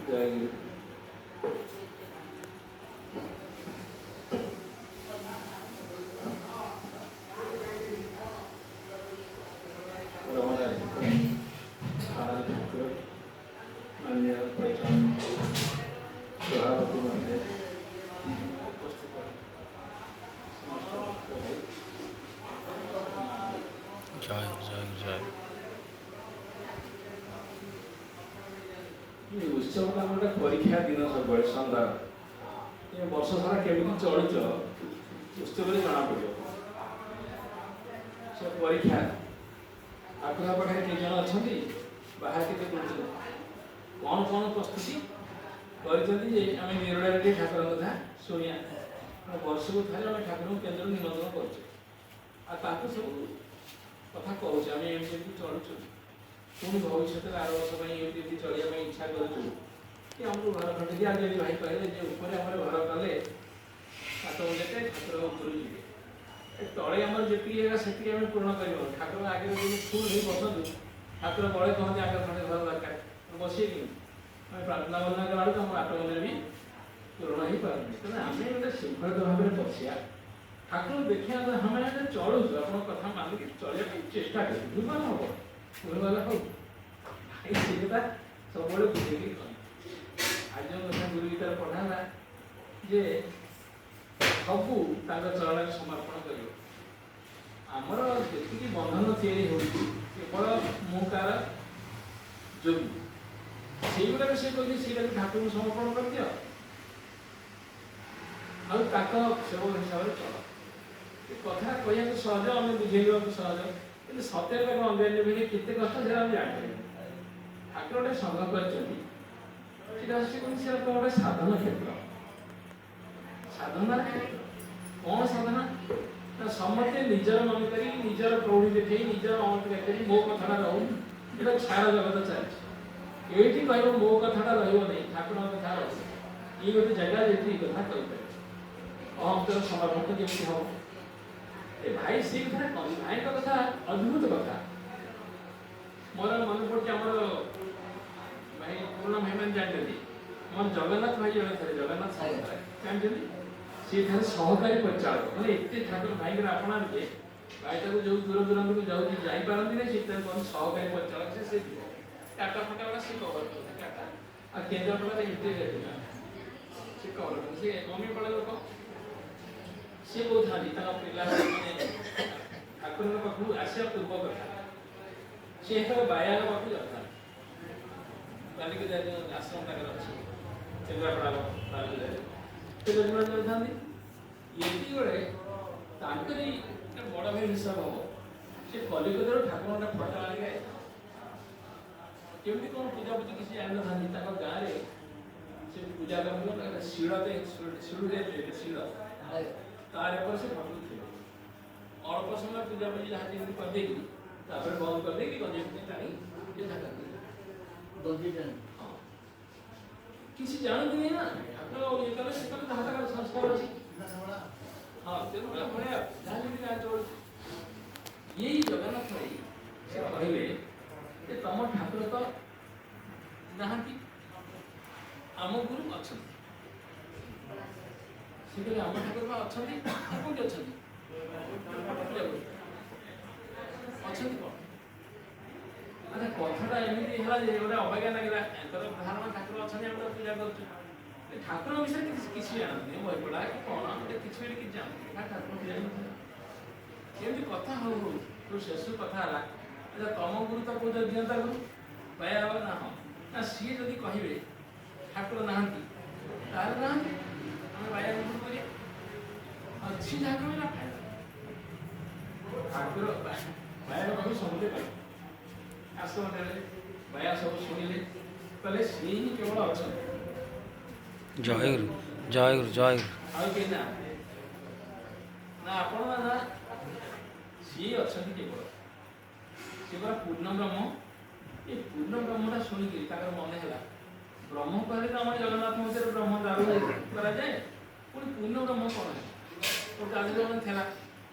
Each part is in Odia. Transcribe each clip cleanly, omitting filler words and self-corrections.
ଜୟ। ଠାକୁର, ମାନ୍ୟ ସଭାପତି ମହୋଦୟ, ଉପସ୍ଥିତ ସମସ୍ତ ଭକ୍ତ ଭାଇ। ଜୟ ଜୟ ଜୟ। ଏ ଉତ୍ସବଟା ଆମର ଗୋଟେ ପରୀକ୍ଷା ଦିନ ସବୁବେଳେ ସୋମବାର। ଏ ବର୍ଷ ସାରା କେମିତି ଚଳୁଛ, ଉତ୍ସବରେ ଜଣାପଡ଼ିବ। ସେ ପରୀକ୍ଷା, ଠାକୁର ପାଖରେ କେତେ ଜଣ ଅଛନ୍ତି, ବାହାରେ କେତେ କରୁଛନ୍ତି, କ'ଣ କ'ଣ ପ୍ରସ୍ତୁତି କରିଛନ୍ତି ଯେ ଆମେ ନିରୋଳାରେ ଟିକେ ଠାକୁରଙ୍କ କଥା ଶୁଣିବା। କାରଣ ବର୍ଷକୁ ଥରେ ଆମେ ଠାକୁରଙ୍କୁ କେନ୍ଦ୍ରରୁ ନିମନ୍ତ୍ରଣ କରୁଛୁ ଆଉ ତାଙ୍କୁ ସବୁ କଥା କହୁଛୁ, ଆମେ ଏମିତି ଏମିତି ଚଳୁଛୁ, ପୁଣି ଭବିଷ୍ୟତରେ ଆର ବର୍ଷ ପାଇଁ ଏମିତି ଏମିତି ଚଳିବା ପାଇଁ ଇଚ୍ଛା କରୁଛୁ କି ଆମକୁ ଘର ଖଣ୍ଡେ ଦିଅ। ଆଜି ଭାଇ କହିଲେ ଯେ ଉପରେ ଆମର ଘର କଲେ ସାତ ବଜେଟେ ଠାକୁର ଉପରକୁ ଯିବେ। ଏ ତଳେ ଆମର ଯେତିକି ଜାଗା ସେତିକି ଆମେ ପୂରଣ କରିବୁ। ଠାକୁର ଆଗରେ ଯଦି ଫୁଲ ହେଇ ବସନ୍ତୁ, ଠାକୁର ବଳେ କହନ୍ତି ଆଗ ଖଣ୍ଡେ ଘର ଦରକାର, ବସିବେ କେମିତି? ଆମେ ପ୍ରାର୍ଥନା ବନ୍ଦନା କଲା ବେଳକୁ ଆମ ଆତ୍ମ ମନ୍ଦିର ବି ପୂରଣ ହେଇପାରୁନି। ତେଣୁ ଆମେ ଗୋଟେ ଶୃଙ୍ଖଳିତ ଭାବରେ ବସିବା, ଠାକୁରଙ୍କୁ ଦେଖିବା। ଆମେ ଆମେ ଚଳୁଛୁ, ଆପଣଙ୍କ କଥା ମାନିକି ଚଳିବା ପାଇଁ ଚେଷ୍ଟା କରୁଛୁ। ଭୁଲ ହବ, ଭୁଲ ଭାଲ ହଉ ଭାଇ, ସେ କଥା ସବୁବେଳେ ବୁଝେଇକି କହନ୍ତି। ଆଜି ଯେଉଁ କଥା ଗୁରୁ ଗୀତାରେ ପଢ଼ା ହେଲା ଯେ ସବୁ ତାଙ୍କ ଚରଣରେ ସମର୍ପଣ କରିବ। ଆମର ଯେତିକି ବନ୍ଧନ ତିଆରି ହେଉଛି କେବଳ ମୁଁ କାହାର ଯୋଗୀ, ସେଇଗୁଡ଼ାକ ସେ କହୁଛି ସେଇଟାକୁ ଠାକୁରଙ୍କୁ ସମର୍ପଣ କରିଦିଅ ଆଉ ତାଙ୍କ ସେବକ ହିସାବରେ ଚଳ। ଏ କଥା କହିବାକୁ ସହଜ, ଆମେ ବୁଝେଇବାକୁ ସହଜ, କିନ୍ତୁ ସତରେ ତାକୁ ଅଙ୍ଗେ ନିଭେଇଲେ କେତେ କଷ୍ଟ ସେଇଟା ଆମେ ଜାଣିପାରିବୁ। ଠାକୁର ଗୋଟେ ସଂଘ କରିଛନ୍ତି, ସେଇଟା ସେ କହୁଛି ସେଇଟା ତ ଗୋଟେ ସାଧନ କ୍ଷେତ୍ର। ସାଧନାର କ୍ଷେତ୍ର କ'ଣ ସାଧନା ନା ସମସ୍ତେ ନିଜର ମନେ କରି, ନିଜର ପ୍ରୌଢ଼ି ଦେଖେଇ, ନିଜର ଅହଙ୍କାର କରି ମୋ କଥାଟା ରହୁ, ଏଇଟା ଛାର ଜଗତ ଚାଲିଛି। ଏଇଠି କହିବ ମୋ କଥାଟା ରହିବ ନାହିଁ, ଠାକୁରଙ୍କ କଥା ରହିବ। ଇଏ ଗୋଟେ ଜାଗା ଯେଠି ଏଇ କଥା କହିପାରିବ। ଅହଙ୍କାର ସମାଧାନ କେମିତି ହବ? ଏ ଭାଇ ସେଇ କଥା କହନ୍ତି। ଭାଇଙ୍କ କଥା ଅଦ୍ଭୁତ କଥା। ମୋର ମନେ ପଡୁଛି, ଆମର ଭାଇ ପୁରୁଣା ଭାଇମାନେ ଜାଣିଛନ୍ତି, ଆମର ଜଗନ୍ନାଥ ଭାଇ ଜଣେ ଥିଲେ, ଜଗନ୍ନାଥ ସାମନ୍ତରାୟ ଜାଣିଛନ୍ତି। ସିଏ ଥରେ ସହକାରୀ ପରିଚାଳକ, ମାନେ ଏତେ ଠାକୁର ଭାଇଙ୍କର ଆପଣାର ଯେ ଭାଇ ତାକୁ ଯୋଉ ଦୂର ଦୂରାନ୍ତକୁ ଯାଉଛି ଯାଇପାରନ୍ତି ନାହିଁ, ସେ ତାକୁ କହନ୍ତି ସହକାରୀ ପରିଚାଳକ। ସେ ଯିବ ଟାଟା ଫାଟା ଗୁଡ଼ା ସେ କଭର କରନ୍ତି, ଟାଟା ଆଉ କେନ୍ଦ୍ରାପଡ଼ାରେ ଇଣ୍ଟେରିୟର ଥିଲା ସେ କଭର କରନ୍ତି। ସେ କମିପଡ଼ା ଲୋକ। ସିଏ କହୁଥାନ୍ତି ତାଙ୍କ ପିଲା ମାନେ ଠାକୁରଙ୍କ ପାଖକୁ ଆସିବା ପୂର୍ବ କଥା, ସେ ଯେତେବେଳେ ବାୟାଙ୍କ ପାଖକୁ ଯାଉଥାନ୍ତି, ବାଲିକୁଦା ଯେଉଁ ଆଶ୍ରମ ତାଙ୍କର ଅଛି କେନ୍ଦ୍ରାପଡ଼ାର ବାଲିକୁଦାରେ, ସେ ଯେତେବେଳେ ଯାଉଥାନ୍ତି ଏତିକି ବେଳେ ତାଙ୍କରି ବଡ଼ ଭାଇ ହିସାବ ହବ, ସେ କଲିକତାରୁ ଠାକୁରଙ୍କ ଫଟୋ ଆଣିକି ଆସିଥାନ୍ତି। କେମିତି କ'ଣ ପୂଜାପୂଜି କିଛି ଜାଣିନଥାନ୍ତି। ତାଙ୍କ ଗାଁରେ ସେ ପୂଜା କରନ୍ତି ଶିଳରେ, ଶିଳୁରେ, ଶିଳ ତାର ଉପରେ ସେ ଫଟୋ ଥିବ। ଅଳ୍ପ ସମୟ ପୂଜାପୂଜି ଯାହା ଯେମିତି କରିଦେଇକି ତାପରେ ବନ୍ଦ କରିଦେଇକି ଗଞ୍ଜେଇ ଫଞ୍ଜେଇ ଟାଣି ଇଏ ଥାନ୍ତି। ହଁ, କିଛି ଜାଣନ୍ତିନି ନା ଠାକୁର ଇଏ କଲେ ସେ କଲେ, ଯାହା ତାଙ୍କର ସଂସ୍କାର ଅଛି। ହଁ, ତେଣୁ ଭଳିଆ ଯାହା ଯେମିତି ଗାଁ ଚଳୁଛି। ଏଇ ଜଗନ୍ନାଥ ଭାଇ ସେ କହିଲେ ଯେ ତମ ଠାକୁର ତ ନାହାନ୍ତି, ଆମ ଗୁରୁ ଅଛନ୍ତି। ସେ କହିଲେ ଆମ ଠାକୁର ବା ଅଛନ୍ତି, କୋଉଠି ଅଛନ୍ତି? ଫଟୋ ପୂଜା କରୁଛୁ, ଅଛନ୍ତି କ'ଣ? ଆଚ୍ଛା, କଥାଟା ଏମିତି ହେଲା ଯେ ଗୋଟେ ଅବାଗିଆ ଲାଗିଲା। ଏଙ୍କର ଧାରଣା ଠାକୁର ଅଛନ୍ତି, ଆମେ ତ ପୂଜା କରୁଛୁ। ଠାକୁରଙ୍କ ବିଷୟରେ କିଛି କିଛି ଜାଣନ୍ତିନି, ବହି ପଢ଼ା କି କ'ଣ କିଛି ବି କିଛି ଜାଣନ୍ତିନି, ଠାକୁର ପୂଜା କରୁଛନ୍ତି। ଏମିତି କଥା ହଉ ହଉ ତୁ ଶେଷ କଥା ହେଲା, ଆଚ୍ଛା ତମ ଗୁରୁ ତ କହୁଛ ଦିଅନ୍ତା ଗୁରୁ ବାୟା ହବ ନା? ହଁ ନା, ସିଏ ଯଦି କହିବେ ଠାକୁର ନାହାନ୍ତି, ସିଏ ଯାହା କହିବେ ନା ଫାଇନାଲ। ଠାକୁର ବାୟା ପାଖକୁ ସମସ୍ତେ କହିଲେ, ଆଶ୍ରମ ଦେଲେ, ବାୟା ସବୁ ଶୁଣିଲେ, କହିଲେ ସିଏ ହିଁ କେବଳ ଅଛନ୍ତି। ଜୟ ଗୁରୁ, ଜୟ ଗୁରୁ, ଜୟ ଗୁରୁ। ଆଉ କେହି ନା ନା ଆପଣ ନା ନା, ସିଏ ଅଛନ୍ତି କେବଳ, ସିଏ ପରା ପୂର୍ଣ୍ଣ ବ୍ରହ୍ମ। ଏ ପୂର୍ଣ୍ଣ ବ୍ରହ୍ମଟା ଶୁଣିକିରି ତାଙ୍କର ମନେ ହେଲା, ବ୍ରହ୍ମ କହିଲେ ତ ଆମର ଜଗନ୍ନାଥ ମନ୍ଦିରରେ ବ୍ରହ୍ମ ଦାରୁ କରାଯାଏ, ପୁଣି ପୂର୍ଣ୍ଣ ବ୍ରହ୍ମ କ'ଣ ହେଲା? ଗୋଟେ ଆଜି ଜଣେ ଥିଲା,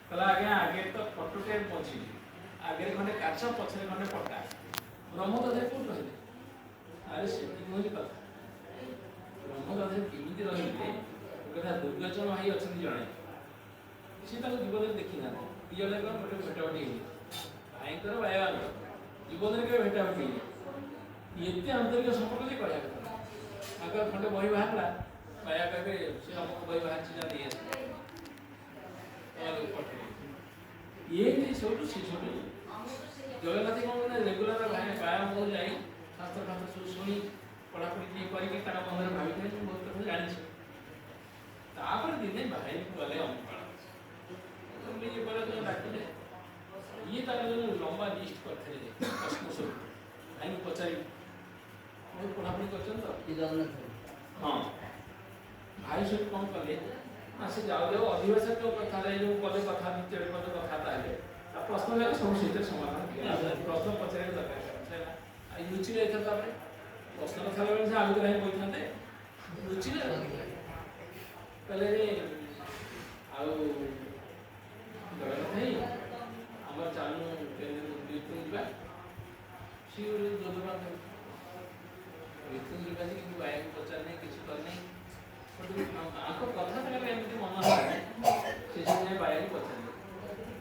କହିଲା ଆଜ୍ଞା ଆଗେ ତ ଫଟୋଟେ ବଞ୍ଚିଛି, ଆଗରେ ଖଣ୍ଡେ କାଚ ପଛରେ ଖଣ୍ଡେ ପଟା, ବ୍ରହ୍ମ ତା ଦେହରେ କୋଉଠି ରହିଲେ? ଆରେ ସେତିକି ହେଉଛି କଥା, ବ୍ରହ୍ମ ତା ଦେହରେ କେମିତି ରହିଲେ? କଥା ଦୁର୍ଗଚରଣ ଭାଇ ଅଛନ୍ତି ଜଣେ, ସିଏ ତାକୁ ଜୀବନରେ ଦେଖିନାହାନ୍ତି, ଦି ଜଣ ଯାକ ଗୋଟେ ଭେଟାଭେଟି ହେଇନି, ଭାଇଙ୍କର ଭାଇଙ୍କର ଜୀବନରେ କେବେ ଭେଟାଭେଟି ହେଇନି, ଏତେ ଆନ୍ତରିକ ସମ୍ପର୍କ ଯେ କହିବା କଥା। ତାଙ୍କର ଖଣ୍ଡେ ବହି ବାହାରିଲା, ବାୟା କହିବେ ସେ ଅମୁକ ବହି ବାହାରିଛି, ଯା ନେଇ ଆସିବ, ପଠେଇବେ। ଏମିତି ସେଇଠୁ ସେ ସେଇଠୁ ଜଗନ୍ନାଥ କ'ଣ ନା ରେଗୁଲାର ଭାଇ ବାୟା ପାଖକୁ ଯାଇ ଶାସ୍ତ୍ର ଫାସ୍ତ୍ର ସବୁ ଶୁଣି ପଢ଼ାପଢ଼ି ଟିକେ କରିକି ତାଙ୍କ ମନରେ ଭାବିଥିଲେ ମୁଁ ବହୁତ କଥା ଜାଣିଛି। ତାପରେ ଦିନେ ଭାଇ ଗଲେ ଅମୁକାଳ ଇଏ ପରେ ଡାକିଲେ, ଇଏ ତାର ଯୋଉ ଲମ୍ବା ଲିଷ୍ଟ କରିଥିଲେ ପ୍ରଶ୍ନ ସବୁ ଭାଇଙ୍କୁ ପଚାରିବି, ବହୁତ ପଢ଼ାପଢ଼ି କରିଛନ୍ତି ତ। ହଁ, ଭାଇ ସବୁ କ'ଣ କଲେ ନା ସେ ଯାଉ ଯାଉ ଅଧିବାସ ଯୋଉ କଥା ହେଲା, ଯୋଉ କଲେ କଥା ଦ୍ୱିତୀୟ ପଦ କଥାବାର୍ତ୍ତା ହେଲେ, ତା ପ୍ରଶ୍ନ ଯାକ ସବୁ ସେଥିରେ ସମାଧାନ ହେଇଗଲା। ପ୍ରଶ୍ନ ପଚାରିବା ଦରକାର ହେଲା, ଆଉ ଲୁଚିଲେ ଏଥର। ତାପରେ ପ୍ରଶ୍ନ କଥା ବେଳେ ସେ ଆଗରୁ ହିଁ କହିଥାନ୍ତେ, ଲୁଚିଲେ କହିଲେ ଆଉ ଜଗନ୍ନାଥ ଭାଇ ଆମର ଚାଲୁ ବୀରପୁର ଯିବା। ସିଏ ଗୋଟେ ଯୋଜନା ବୀରପୁର ଯିବା ଯେ କିନ୍ତୁ ବାୟାକୁ ପଚାରି ନାହିଁ, କିଛି କରିନାହିଁ, ମାଙ୍କ କଥା ତାଙ୍କର ଏମିତି ମନ ହେଲା, ସେ ସବୁ ଯାଇ ବାୟାକୁ ପଚାରିଲେ,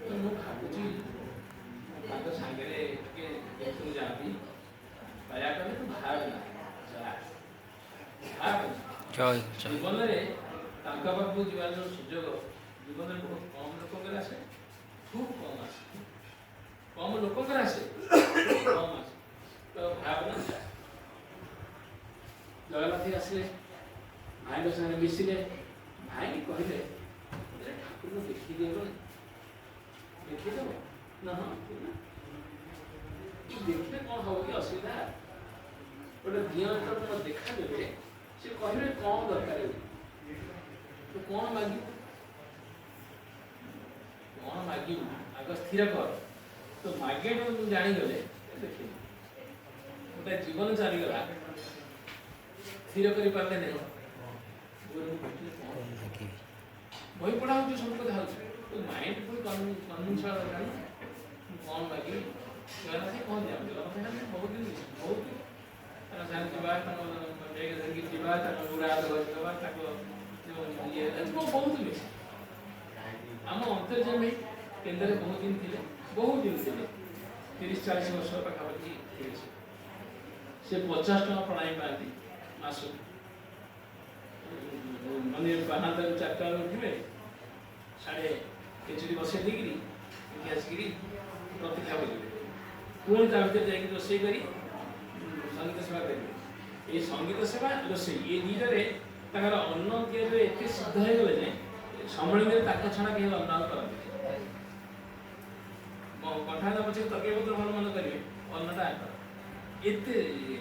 ତ ମୁଁ ଭାବୁଛି ତାଙ୍କ ସାଙ୍ଗରେ ଟିକେ ବୀରପୁର ଯାଆନ୍ତି। ବାୟା କହିଲେ ତୁ ଭାବେ ନା, ଯା, ଭାବେ ନା। ଜୟ ଜୟ। ଜୀବନରେ ତାଙ୍କ ପାଖକୁ ଯିବାର ଯୋଉ ସୁଯୋଗ ଜୀବନରେ ବହୁତ କମ୍ ଲୋକଙ୍କର ଆସେ, ଖୁବ୍ କମ୍ ଆସେ, କମ୍ ଲୋକଙ୍କର ଆସେ, କମ୍ ଆସେ, ତ ଭାବନା ଯା। ଜଗନ୍ନାଥ ଆସିଲେ, ଭାଇଙ୍କ ସାଙ୍ଗରେ ମିଶିଲେ, ଭାଇକି କହିଲେ ଠାକୁରଙ୍କୁ ଦେଖିଦେବନି, ଦେଖିଦେବ ନା? ହଁ, ଦେଖିଲେ କ'ଣ ହବ କି ଅସୁବିଧା? ଗୋଟେ ଦିଅଁ ଯେତେବେଳେ ଦେଖାଦେବେ, ସେ କହିବେ କ'ଣ ଦରକାର, ତୁ କ'ଣ ମାଗିବୁ, କ'ଣ ମାଗିବୁ ଆଗ ସ୍ଥିର କର, ତ ମାଗିବାଟା ମୁଁ ଜାଣିଗଲେ ଦେଖିବି। ଗୋଟେ ଜୀବନ ଚାଲିଗଲା, ସ୍ଥିର କରିପାରିଲେ ନାହିଁ। ଗୁରୁଙ୍କୁ ଭେଟିଲେ କ'ଣ ମାଗିବି? ବହି ପଢ଼ା ହେଉଛି, ସବୁ କଥା ହେଉଛି, ତ ମାଇଣ୍ଡ ପୁଣି କନଭିନ୍ସ ହେବା ଦରକାର ନା, ମୁଁ କ'ଣ ମାଗିବି? ଜଗନ୍ନାଥ କହନ୍ତି, ଆମେ ଜଗନ୍ନାଥ ସାଙ୍ଗରେ ବହୁତ ଦିନ ମିଶିଛୁ, ବହୁତ ଦିନ ତାଙ୍କ ସାଙ୍ଗରେ ଯିବା, ତାଙ୍କ ବେଗ ଧରିକି ଯିବା, ତାଙ୍କ ଗୋଡ଼ ହାତ ଘଷିଦେବା, ତାଙ୍କ ଯେଉଁ ଇଏ ବହୁତ ମିଶି। ଆମ ଅନ୍ତର୍ଯାମୀ କେନ୍ଦ୍ରରେ ବହୁତ ଦିନ ଥିଲେ, ବହୁତ ଦିନ ଥିଲେ, 30-40 ବର୍ଷ ପାଖାପାଖି ଥିଲେ। ସେ 50 ଟଙ୍କା ପ୍ରଣାମୀ ପାଆନ୍ତି ମାସକୁ, ମାନେ ପାହାନ୍ତାରୁ 4ଟା ବେଳେ ଉଠିବେ, ସାଢ଼େ ଖେଚୁଡ଼ି ବସେଇ ଦେଇକିରି ଏଠି ଆସିକିରି ପ୍ରତୀକ୍ଷା କରିବେ, ପୁଣି ତା ଭିତରେ ଯାଇକି ରୋଷେଇ କରି ସଙ୍ଗୀତ ସେବା କରିବେ। ଏଇ ସଙ୍ଗୀତ ସେବା ରୋଷେଇ ଏ ଦୁଇଟାରେ ତାଙ୍କର ଅନ୍ନ ତିଆରିରେ ଏତେ ସିଦ୍ଧ ହେଇଗଲେ ଯେ ସମ୍ମିଳନୀରେ ତାଙ୍କ ଛଡ଼ା କେହି ଅନ୍ନ ଆଉ କରନ୍ତି କଣ୍ଠା ପଛେ ତରକାରୀ ପତ୍ର ଭଲ ମନ୍ଦ କରିବେ, ଅନ୍ନଟା ଆଙ୍କର ଏତେ ଇଏ।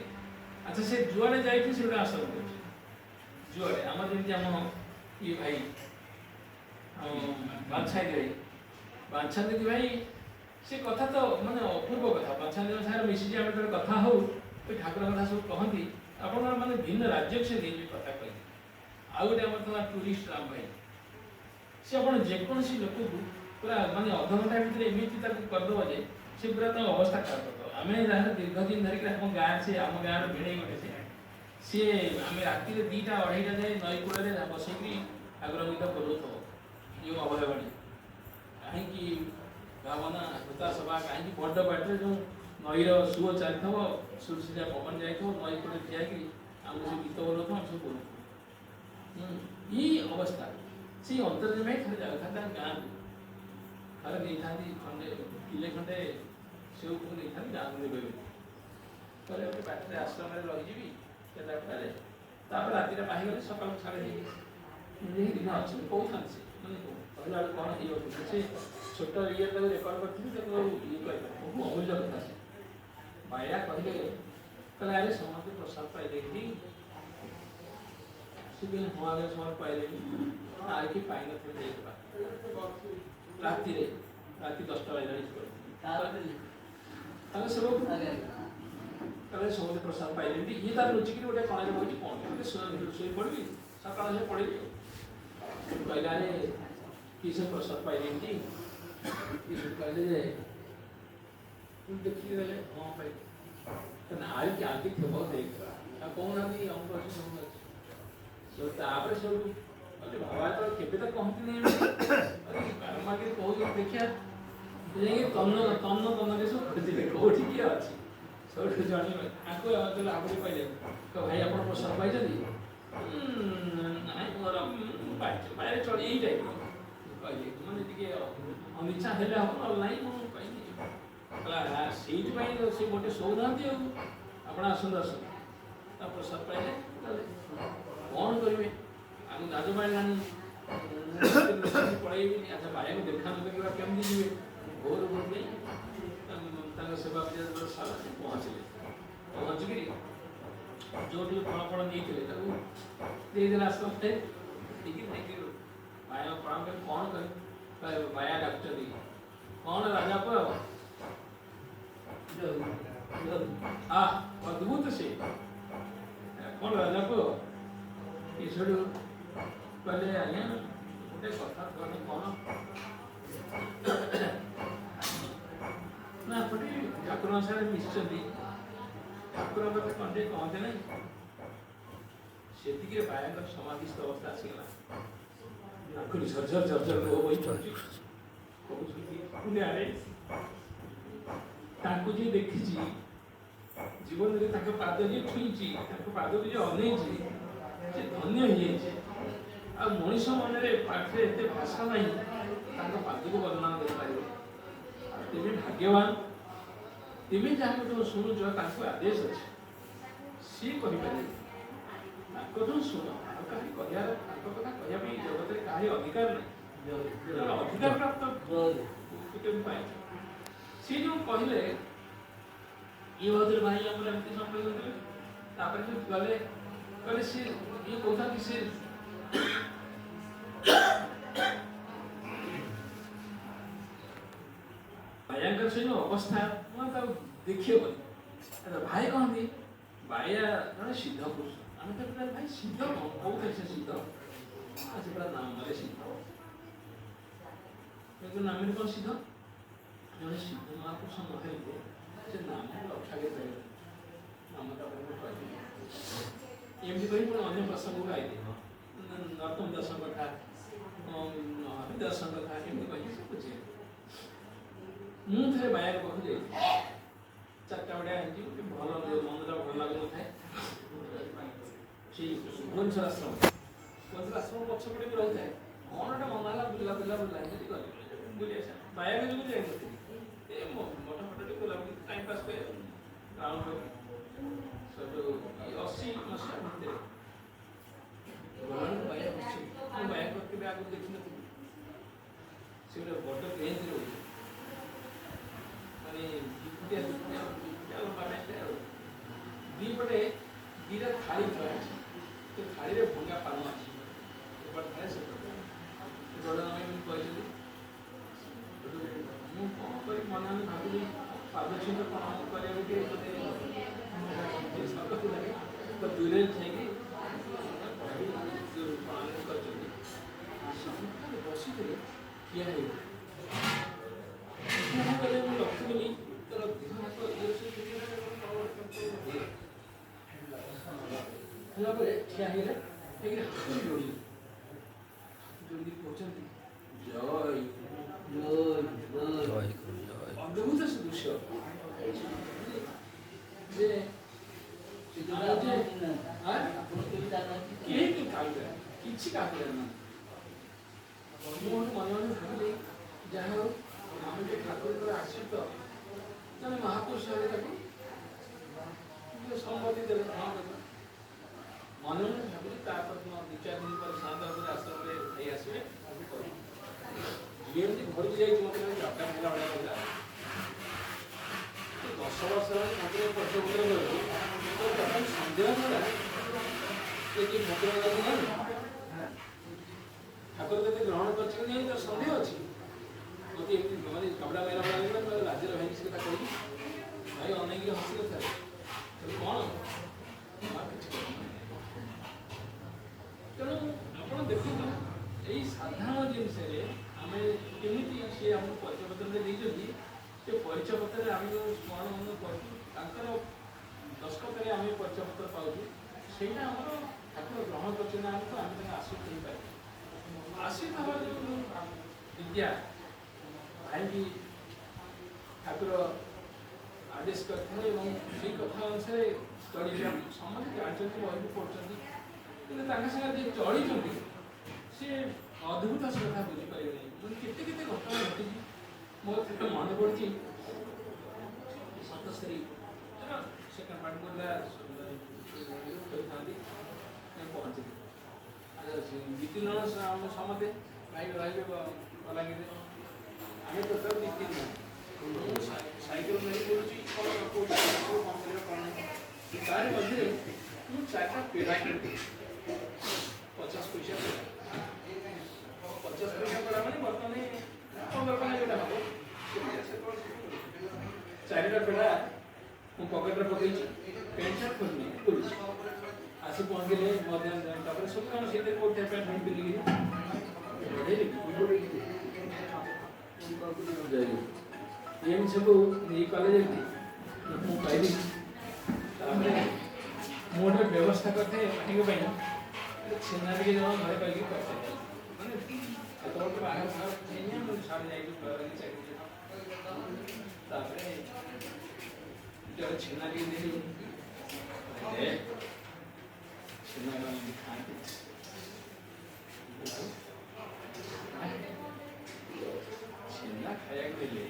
ଆଚ୍ଛା, ସେ ଯୁଆଡ଼େ ଯାଇକି ସେ ଗୋଟେ ଆଶ୍ରମ କରୁଛି ଯୁଆଡ଼େ। ଆମର ଯେମିତି ଆମ ଇଏ ଭାଇ ବାଞ୍ଛାନିଧି ଭାଇ, ବାଞ୍ଛାନିଧି ଭାଇ ସେ କଥା ତ ମାନେ ଅପୂର୍ବ କଥା। ବାଞ୍ଛାନିଧି ସାଙ୍ଗରେ ମିଶିଛି ଆମେ ଯେତେବେଳେ କଥା ହଉ, ସେ ଠାକୁର କଥା ସବୁ କହନ୍ତି, ଆପଣଙ୍କର ମାନେ ଭିନ୍ନ ରାଜ୍ୟକୁ ସେ ନେଇଯିବେ କଥା କହିଲେ। ଆଉ ଗୋଟେ ଆମର ଥିଲା ଟୁରିଷ୍ଟ ରାମ ଭାଇ, ସେ ଆପଣ ଯେକୌଣସି ଲୋକକୁ ପୁରା ମାନେ ଅଧଘଣ୍ଟା ଭିତରେ ଏମିତି ତାକୁ କରିଦେବ ଯେ ସେ ପୁରା ତାଙ୍କ ଅବସ୍ଥା ଖରାପ କରିଦେବ। ଆମେ ଯାହାର ଦୀର୍ଘ ଦିନ ଧରିକି ଆମ ଗାଁ, ସେ ଆମ ଗାଁର ଭିଣେଇ ଗୋଟେ, ସେ ସିଏ ଆମେ ରାତିରେ 2ଟା 2:30ଟା ଯାଏ ନଈ କୂଳରେ ବସେଇକି ଠାକୁର ଗୀତ ବୋଲଉଥିବ, ଯେଉଁ ଅଭୟବାଣୀ କାହିଁକି ଭାବନା ହୃତା ସଭା କାହିଁକି, ବଡ଼ ବାଟରେ ଯେଉଁ ନଈର ସୁଅ ଚାଲିଥିବ, ସୁଲସୁଲିଆ ପବନ ଯାଇଥିବ, ନଈ କୂଳରେ ଠିଆ ହେଇକିରି ଆମକୁ ସେ ଗୀତ ବୋଲଉଥିବ, ଆମେ ସବୁ ବୋଲୁଥିବୁ। ଏଇ ଅବସ୍ଥା। ସେଇ ଅନ୍ତର୍ଯାମୀ ଭାଇ ଥରେ ଯାଉଥାନ୍ତି ତାଙ୍କ ଗାଁକୁ, ଥରେ ନେଇଥାନ୍ତି ଖଣ୍ଡେ କିଲେ ଖଣ୍ଡେ ସେଉ ନେଇଥାନ୍ତି ଗାଁକୁ ନେବେ ବୋଲି। ଥରେ ଗୋଟେ ବାଟରେ ଆଶ୍ରମରେ ରହିଯିବି କେନ୍ଦ୍ରାପଡ଼ାରେ, ତାପରେ ରାତିରେ ପାହିଗଲେ ସକାଳୁ ସାଢ଼େ ହେଇକି ଦିନ ଅଛନ୍ତି କହୁଥାନ୍ତି ସେ ମାନେ କହିଲା ବେଳକୁ କ'ଣ ହେଇଯାଉଛି ସେ ଛୋଟ ଇଏ ତାକୁ ରେକର୍ଡ଼ କରିଥିଲି, ତାକୁ ଇଏ କହିପାରିବେ, ବହୁ ଅମୂଲ୍ୟ କଥା। ସେ ବାୟା କହିଲେ, କହିଲେ ଆରେ ସମସ୍ତେ ପ୍ରସାଦ ପାଇଲେଣି? ସେ କହିଲେ ହଁ ଆଜ୍ଞା ସମସ୍ତେ ପାଇଲେଣି, ଆଉ କିଏ ପାଇନଥିବେ ଯାଇଥିବା ରାତିରେ, ରାତି 10ଟା ବାଜିଲାଣି। ତାଙ୍କ ସେବକ କହିଲେ ସମସ୍ତେ ପ୍ରସାଦ ପାଇଲେଣି, ଇଏ ତାର ଲୁଚିକିରି ଗୋଟେ କଣରେ ବସିଛି, କ'ଣ ଶୋଇପଡ଼ିବି, ସକାଳ ହେଲେ ପଳେଇବି। କହିଲେ ଆରେ କିଏ ସବୁ ପ୍ରସାଦ ପାଇଲେଣି? ଇଏ ସବୁ କହିଲେ ଯେ ଦେଖିକି ଗଲେ ହଁ ପାଇଲେ। ଆରି ଆଗେ ଥିବ ଦେଖ, ଆଉ କହୁନାହାନ୍ତି ଅମୁକ ଅଛି ସମୁକ ଅଛି। ତାପରେ ସବୁ କହିଲେ ବାବା ତ କେବେ ତ କହନ୍ତିନି, ବାରମ୍ବାର କହୁଛନ୍ତି, ଦେଖିବା। ଯାଇକି ତନ୍ନ ତନ୍ନ ତନ୍ନରେ ସବୁ ଖୋଜିଲେ କୋଉଠି କିଏ ଅଛି। ସବୁଠୁ ଜଣେଇବେ ଆକୁ ଆହୁରି କହିଲେ, ଭାଇ ଆପଣ ପ୍ରସାଦ ପାଇଛନ୍ତି? ନାଇଁ ମୋର ପାଇଛି, ବାହାରେ ଚଳି ଏଇ ଟାଇପ୍ର କହିଲେ, ମାନେ ଟିକେ ଅନିଚ୍ଛା ହେଲେ ହବ ନହେଲେ ନାହିଁ, ମୁଁ କହିନି। କହିଲା ସେଇଥିପାଇଁ ସେ ଗୋଟେ ଶୋଉନାହାନ୍ତି, ଆଉ ଆପଣ ଆସନ୍ତୁ ଆସନ୍ତୁ। ତା ପ୍ରସାଦ ପାଇଲେ ଗଲେ, କ'ଣ କରିବେ, ଆମ ଦାଦୁ ପାଇଲାଣି ପଳେଇବି। ଆଚ୍ଛା ଭାଇଙ୍କୁ ଦେଖା ନ କରିବା କେମିତି ଯିବେ? ଭୋରୁ ଭୋରୁ ଯାଇ ତାଙ୍କ ସେବା ପୂଜା ସାରା ସେ ପହଞ୍ଚିଲେ। ପହଞ୍ଚିକିରି ଯେଉଁଠି ଫଳ ଫଳ ନେଇଥିଲେ ତାକୁ ଦେଇଦେଲେ ଆଶ୍ରମରେ। ଦେଇକି ନେଇକି ଭାଇଙ୍କ ପ୍ରଣାମ କରି କ'ଣ କରିବେ, ଭାୟା ଡାକୁଛନ୍ତି, କ'ଣ ରାଜା ପୁଅ, ଆ ଅଦ୍ଭୁତ ସେ, କ'ଣ ରାଜା ପୁଅ। ଇଏ ସେଠୁ କହିଲେ ଆଜ୍ଞା ଗୋଟେ କଥା କହିଲେ, କ'ଣ ନା ଆପଣ ଟିକେ ଠାକୁରଙ୍କ ସାଙ୍ଗରେ ମିଶିଛନ୍ତି, ଠାକୁରଙ୍କ କଥା କ'ଣ ଟିକେ କହନ୍ତି ନାହିଁ? ସେତିକିରେ ଭାଇଙ୍କର ସମାଧିସ୍ଥ ଅବସ୍ଥା ଆସିଗଲା। ଆଖୁରି ଝରଝର ଝରଝର ଲୁହ ବହି ପଡୁଛି। କହୁଛନ୍ତି ଆରେ ତାଙ୍କୁ ଯିଏ ଦେଖିଛି ଜୀବନରେ, ତାଙ୍କ ପାଦ ଯିଏ ଛୁଇଁଛି, ତାଙ୍କ ପାଦକୁ ଯିଏ ଅନେଇଛି, ସେ ଧନ୍ୟ ହେଇଯାଇଛି। ଆଉ ମଣିଷ ମନରେ ପାଖରେ ଏତେ ଭାଷା ନାହିଁ ତାଙ୍କ ପାଦକୁ ବର୍ଣ୍ଣନା କରିପାରିବ। ଆଉ ତେବେ ଭାଗ୍ୟବାନ ତେମେ ଯାହାଙ୍କଠୁ ଶୁଣୁଛ, ତାଙ୍କୁ ଆଦେଶ ଅଛି, ସିଏ କହିପାରିବେ, ତାଙ୍କଠୁ ଶୁଣ। ଆଉ କାହାରି କହିବାର, ତାଙ୍କ କଥା କହିବା ପାଇଁ ଜଗତରେ କାହାରି ଅଧିକାର ନାହିଁ, ଅଧିକାର ପ୍ରାପ୍ତ ପାଇଛ। ସିଏ ଯୋଉ କହିଲେ, ଇଏ ଭାବୁଥିଲେ ଭାଇ ଆମର ଏମିତି ସମ୍ପର୍କ ଥିଲେ। ତାପରେ ସେ ଗଲେ, କହିଲେ ସିଏ ଇଏ କହୁଥାନ୍ତି ସେ ଭାଇଙ୍କର ସେ ଯୋଉ ଅବସ୍ଥା ମୁଁ ତାକୁ ଦେଖିହେବନି। ଭାଇ କହନ୍ତି ବାୟା ଜଣେ ସିଦ୍ଧ ପୁରୁଷ। ଆମେ ତ ଭାଇ ସିଦ୍ଧ କ'ଣ କୋଉଥିରେ ସେ ସିଦ୍ଧ? ସେ ପୁରା ନାମରେ ସିଦ୍ଧ। ନାମରେ କ'ଣ ସିଦ୍ଧ? ଜଣେ ସିଦ୍ଧ ମହାପୁରୁଷ ନହେଲେ ସେ ନାମକୁ ରକ୍ଷା କରିପାରିବେ, ନାମ ତାପରେ ମୁଁ କହିବି ଏମିତି କହି ପୁଣି ଅନ୍ୟ ପ୍ରସଙ୍ଗକୁ ଆଇଲେ, ନରୋତ୍ତମ ଦାସଙ୍କ କଥା, ହରିଦାସଙ୍କ କଥା ଏମିତି କହିକି ସେ ବୁଝେଇଲେ। ମୁଁ ଥରେ ବାୟାଙ୍କ ପାଖକୁ ଯାଇଥିଲି, 4ଟା ବଢ଼ିଆ ହେଇଛି, ଗୋଟେ ଭଲ ମନଟା ଭଲ ଲାଗୁନଥାଏ। ସେଇ ଭୁବନେଶ୍ୱର ଆଶ୍ରମ, ଭୁବନେଶ୍ୱର ଆଶ୍ରମ ପଛପଟେ ବି ରହୁଥାଏ। କ'ଣ ଗୋଟେ ମନ ହେଲା ବୁଲା ବୁଲା ବୁଲା ହେଇକି ଗଲି ବୁଲି ଆସିବା। ବାୟାଙ୍କ ଯୋଗୁଁ ଯାଇନଥିଲି, ଏ ମଠ ଫଟ ଟିକେ ବୁଲାବୁଲି ଟାଇମ୍ ପାସ୍ କରି ରାଉଣ୍ଡ କରି। ସେଠୁ 80 ମସିହା ଭିତରେ ଗଲାବେଳକୁ ବାୟା ବସିଛନ୍ତି। ମୁଁ ବାୟାଙ୍କ କେବେ ଆଗରୁ ଦେଖିନଥିଲି। ସେ ଗୋଟେ ବଡ଼ ବେଞ୍ଚରେ ବସିଛନ୍ତି, ମାନେ 2 ଫୁଟିଆ 2 ଫୁଟିଆ 2 ଫୁଟିଆ ଲମ୍ବା ବେଞ୍ଚ, ଆଉ 2 ପଟେ 2ଟା ଥାଳି ଥୁଆ ହେଇଛି। ସେ ଥାଳିରେ ଭଙ୍ଗା ପାନ ଅଛି, ଏପଟେ ଥାଳି ସେପଟେ। ବଡ଼ ଏମିତି କହିଛନ୍ତି। ମୁଁ କ'ଣ କରିବି ମନେ ମନେ ଭାବିଲି, ପାଦ ଛୁଇଁତ ପ୍ରଣାମ କରିବାକୁ ଟିକେ ମୋତେ ସକତ ଲାଗେ, ତ ଦୂରରେ ଥାଇକି ପ୍ରଣାମ କରିଛନ୍ତି। ସମସ୍ତେ ବସିଥିଲେ, ଠିଆ ହେଇଗଲେ। ଠିଆ ହେଇଗଲେ, ମୁଁ ଲକ୍ଷ୍ୟ କଲି ତାର ଦେହ ହାତ ହେଲା ପରେ ଠିଆ ହେଇଗଲେ, ହେଇକିରି ହାତ ଯୋଡ଼ିଲେ, ଯୋଡ଼ିକି କହୁଛନ୍ତି ଜୟ ଜୟ ଗୁରୁ ଜୟ। ଅଦ୍ଭୁତ ସେ ଦୃଶ୍ୟ ଯେ କେହି କାହାକୁ କିଛି କାହାକୁ ଜାଣିନାହାନ୍ତି। ମୁଁ ଗୋଟେ ମନେ ମନେ ଭାବିଲି, ଯାହା ହଉ ଆମେ ଯେ ଠାକୁରଙ୍କର ଆଶ୍ରିତ ଜଣେ ମହାପୁରୁଷ ହେଲେ ତାକୁ ସମ୍ମତି ଦେଲେ। ହଁ କଥା ମନେ ମନେ ଭାବିଲି। ତାପରେ 2-4 ଦିନ ପରେ ସାନ୍ତ କେମିତି ଘରକୁ ଯାଇଛି, ମୋତେ ଖାଲି ଜାଗା ହେଲା ଭଳିଆ ଲାଗିଲା। 10 ବର୍ଷ ହେଲାଣି ଠାକୁର ପଞ୍ଚପତ୍ର କରୁଛି, ତ ତଥାପି ସନ୍ଦେହ ହେଲା ଯେ କିଏ ଠାକୁର ନାହିଁ, ଠାକୁର କେତେ ଗ୍ରହଣ କରିଛି କି ନାହିଁ ତାର ସନ୍ଦେହ ଅଛି। ମୋତେ ଏମିତି ମାନେ କପଡ଼ା ମେଲା ଭଳିଆ ଲାଗିଲା। ମୁଁ ଲାଜରେ ଭାଇକି ସେ କଥା କହିଲି। ଭାଇ ଅନେଇକି ହସିଲେ ଥରେ। କହିଲେ, କ'ଣ ମା କିଛି କହିନି। ତେଣୁ ଆପଣ ଦେଖନ୍ତୁ, ଏଇ ସାଧାରଣ ଜିନିଷରେ ଆମେ କେମିତି ସିଏ ଆମକୁ ପରିଚୟ ପତ୍ରରେ ଦେଇଛନ୍ତି। ସେ ପରିଚୟ ପତ୍ରରେ ଆମେ ଯେଉଁ ସ୍ମରଣ ମନ କରୁଛୁ, ତାଙ୍କର ଦସ୍ତଖତରେ ଆମେ ପରିଚୟ ପତ୍ର ପାଉଛୁ, ସେଇଟା ଆମର ଠାକୁର ଗ୍ରହଣ କରିଛନ୍ତି ଆମକୁ, ଆମେ ତାଙ୍କ ଆଶ୍ରିତ ହେଇପାରିବୁ। ଆଶ୍ରିତ ହେବା ଯେଉଁ ବିଦ୍ୟା ଭାଇକି ଠାକୁର ଆଦେଶ କରିଥିଲେ ଏବଂ ସେଇ କଥା ଅନୁସାରେ ଚଳିଛନ୍ତି। ସମସ୍ତେ ଜାଣିଛନ୍ତି, ବହିକୁ ପଢ଼ୁଛନ୍ତି, କିନ୍ତୁ ତାଙ୍କ ସାଙ୍ଗରେ ଯିଏ ଚଳିଛନ୍ତି ସିଏ ଅଦ୍ଭୁତ, ସେ କଥା ବୁଝିପାରିବେ ନାହିଁ। ମାନେ କେତେ କେତେ ଘଟଣା ଘଟିଛି। ମୋର ସେତେ ମନେ ପଡ଼ିଛି, 77 ସେକେଣ୍ଡ ପାର୍ଟ ବୁର୍ଲା ଖେଳୁଥାନ୍ତି, ମୁଁ ପହଞ୍ଚିଲି। ଆଚ୍ଛା, ଦୁଇ ତିନି ଜଣ ଆମ ସମସ୍ତେ ଭାଇ ରହିବେ ବଲାଙ୍ଗୀରରେ, ଆମେ ଟୋଟାଲ ଦୁଇ ତିନି ଜଣ। ମୁଁ ସାଇକେଲ ନେଇ ବୁଲୁଛି, କ'ଣ କୋଉଠି କ'ଣ କରିବ କ'ଣ ନାହିଁ। ତାରି ମଝିରେ ମୁଁ ଚାରିଟା ପେଡ଼ା କିଣିଲି, 50 ପଇସା ପେଡ଼ା। 50 ପଇସା ପେଡ଼ା ମାନେ ବର୍ତ୍ତମାନ 15 ଟଙ୍କା ଯୋଉଟା ହବ ସେତେବେଳେ। ଚାରିଟା ପେଡ଼ା ମୁଁ ପକେଟରେ ପକେଇଛି, ପ୍ୟାଣ୍ଟ ସାର୍ଟ ଖୋଲିନି, ବୁଲୁଛି। ଆସି ପହଞ୍ଚିଲେ ମଧ୍ୟାହ୍ନ। ତାପରେ ସବୁ କାମ ସେଇଥିରେ କୋଉଠି ପ୍ୟାଣ୍ଟ ଫ୍ୟାଣ୍ଟ ପିନ୍ଧିକି ବଢ଼େଇଲି। ଏମିତି ସବୁ ନେଇ କଲେ ଯେମିତି ମୁଁ ପାଇଲି। ତାପରେ ମୁଁ ଗୋଟେ ବ୍ୟବସ୍ଥା କରିଥାଏ ଭାଇଙ୍କ ପାଇଁ, ଗୋଟେ ଛେନା ଟିକେ ଜଣ ଘରେ କହିକି କରିଥାଏ। ମାନେ ସେତେବେଳେ ତ ବାହାଘର ଫାହାଘର ହେଇନି, ମୁଁ ସାଢ଼େ ଯାଇକି ଚାକିରି। ତାପରେ ଜଣେ ଛେନା ଟିକେ ଦେଲି, ଦେ ଛେନା କଣ ଏମିତି ଖାଆନ୍ତି? ଭାଇ, ଛେନା ଖାଇବାକୁ ଦେଲେ,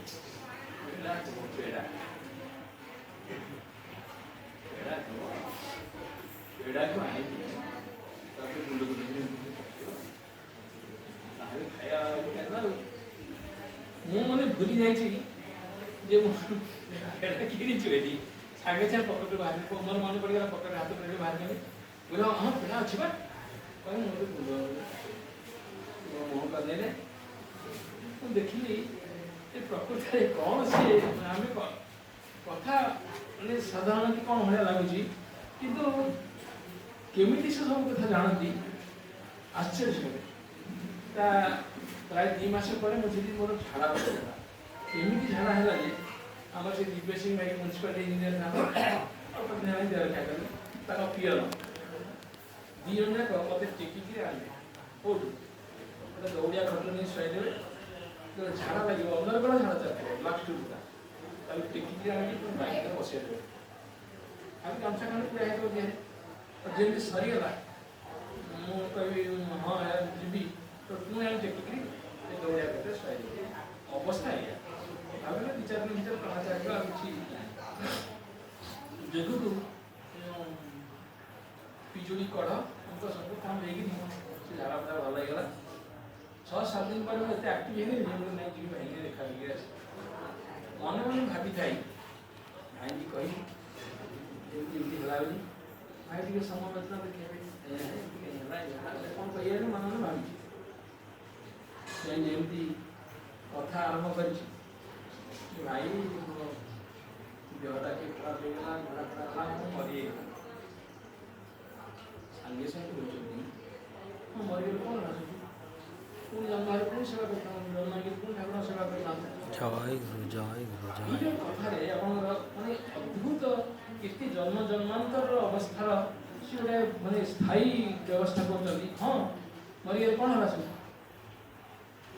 କହିଲା ପେଡ଼ା ପେଡ଼ା ଦବ, ପେଡ଼ାକୁ ଆଣିକି ତାପରେ ଗୁଣ୍ଡ ଗୁଣ୍ଡ କରି ଏମିତି ପକେଇବ, ତାହେଲେ ଖାଇବା ହେଲା। ଆଉ ମୁଁ ମାନେ ଭୁଲି ଯାଇଛି ଯେ ମୁଁ ପେଡ଼ା କିଣିଛି ବୋଲି। ସାଙ୍ଗେ ସାଙ୍ଗେ ପକେଟରୁ ବାହାର, ମୋର ମନେ ପଡ଼ିଗଲା, ପକେଟରେ ହାତ ପୁରେଇ ବାହାର କଲି। କହିଲା, ହଁ ପେଡ଼ା ଅଛି ବା। କହିଲେ ମୁଁ ଗୋଟେ ଗୁଣ୍ଡ ମୋ ମୁହଁ କରିଦେଲେ। ମୁଁ ଦେଖିଲି ଯେ ପ୍ରକୃତରେ କ'ଣ ସିଏ ଆମେ କଥା ମାନେ ସାଧାରଣ କି କ'ଣ ଭଳିଆ ଲାଗୁଛି, କିନ୍ତୁ କେମିତି ସେ ସବୁ କଥା ଜାଣନ୍ତି, ଆଶ୍ଚର୍ଯ୍ୟ ଲାଗେ। ତା ପ୍ରାୟ 2 ମାସ ପରେ ମୁଁ ସେଠି ମୋର ଝାଡ଼ା ବସିଗଲା। ଏମିତି ଝାଡ଼ା ହେଲା ଯେ ଆମର ସେ ଦିବ୍ୟ ସିଂ ଭାଇ ମ୍ୟୁନିସିପାଲିଟି ଇଞ୍ଜିନିୟର ଥାନ୍ତି, ଅଳ୍ପ ଦିନ ହେଲାଣି ଦେହ ରକ୍ଷା କଲେ, ତାଙ୍କ ପିଅନ 2 ଜଣ ଯାକ ମୋତେ ଟେକିକିରି ଆଣିଲେ। କୋଉଠୁ ଗୋଟେ ଦଉଡ଼ିଆ ଖଟରେ ନେଇ ଶୁଆଇଦେବେ। ଯେତେବେଳେ ଝାଡ଼ା ଲାଗିବ, ଅନର୍ଗଳ ଝାଡ଼ା ଚାଲିଥିବ, ବ୍ଲାକ୍ ଷ୍ଟୁଲ୍ ପୁରା, ତାକୁ ଟେକିକିରି ଆଣିକି ପୁଣି ବାଇକରେ ବସେଇ ଦେବେ। ଖାଲି ଗାମୁଛା ଖଣ୍ଡେ ପୁରା ହେଇଥିବ ଦେହରେ। ତ ଯେମିତି ସରିଗଲା, ମୁଁ କହିବି ହଁ ଯିବି, ତ ପୁଣି ଆଣି ଟେକିକିରି ସେ ଦଉଡ଼ିଆ ଖଟରେ ଶୁଆଇ ଦେବେ। ଅବସ୍ଥା ଏଇଆ। ଭାବିଲେ 2-4 ଦିନ ଭିତରେ ପ୍ରାଣ ଚାଲିବ, ଆଉ କିଛି ନାହିଁ। ଯୋଗୁକୁ ପିଜୁଳି କଢ଼ ଅଙ୍କ ସବୁ କଣ ଦେଇକି ସେ ଝାଡ଼ା ଫାଡ଼ା ଭଲ ହେଇଗଲା। 6-7 ଦିନ ପରେ ମୁଁ ଏତେ ଆକ୍ଟିଭ ହେଇଗଲି ଯେ ମୁଁ ନାଇଁ ଯିବି, ଭାଇକି ଦେଖା କରିକି ଆସି। ମନେ ମନେ ଭାବିଥାଇ ଭାଇକି କହିବି ଏମିତି ଏମିତି ହେଲା ବୋଲି। ଭାଇ ଟିକେ ସମବେଦନା ଦେଖେଇବେ, ଏଇଆ ଏମିତି କାଇଁ ହେଲା, ଏଇଆ ହେଲା, କ'ଣ କହିବା ମନେ ମନେ ଭାବିଛି। ଯାଇ ଯେମିତି କଥା ଆରମ୍ଭ କରିଛି ଯେ ଭାଇ, ମୋ ଦେହଟା ଟିକେ ଖରାପ ହେଇଗଲା, ଝାଡ଼ା ଫାଡ଼ା ହେଲା, ମୁଁ ମରିଯାଇଥାନ୍ତି। ସାଙ୍ଗେ ସାଙ୍ଗେ କହୁଛନ୍ତି, ହଁ ମରିଗଲେ କ'ଣ ହେଲା ସେଠୁ? ପୁଣି ଜନ୍ମ ହେଲେ ପୁଣି ସେବା କରିଥାନ୍ତୁ, ଜନ୍ମ ହେଇକି ପୁଣି ଠାକୁରଙ୍କ ସେବା କରିଥାନ୍ତୁ। ଜୟ ଗୁରୁ, ଜୟ ଗୁରୁ, ଏଇ ଜୟ ଯୋଉ କଥାରେ ଆପଣଙ୍କର ମାନେ ଅଦ୍ଭୁତ କେତେ ଜନ୍ମ ଜନ୍ମାନ୍ତରର ଅବସ୍ଥାର ସେ ଗୋଟେ ମାନେ ସ୍ଥାୟୀ ବ୍ୟବସ୍ଥା କରୁଛନ୍ତି। ହଁ ମରିଗଲେ କ'ଣ ହେଲା ସବୁ?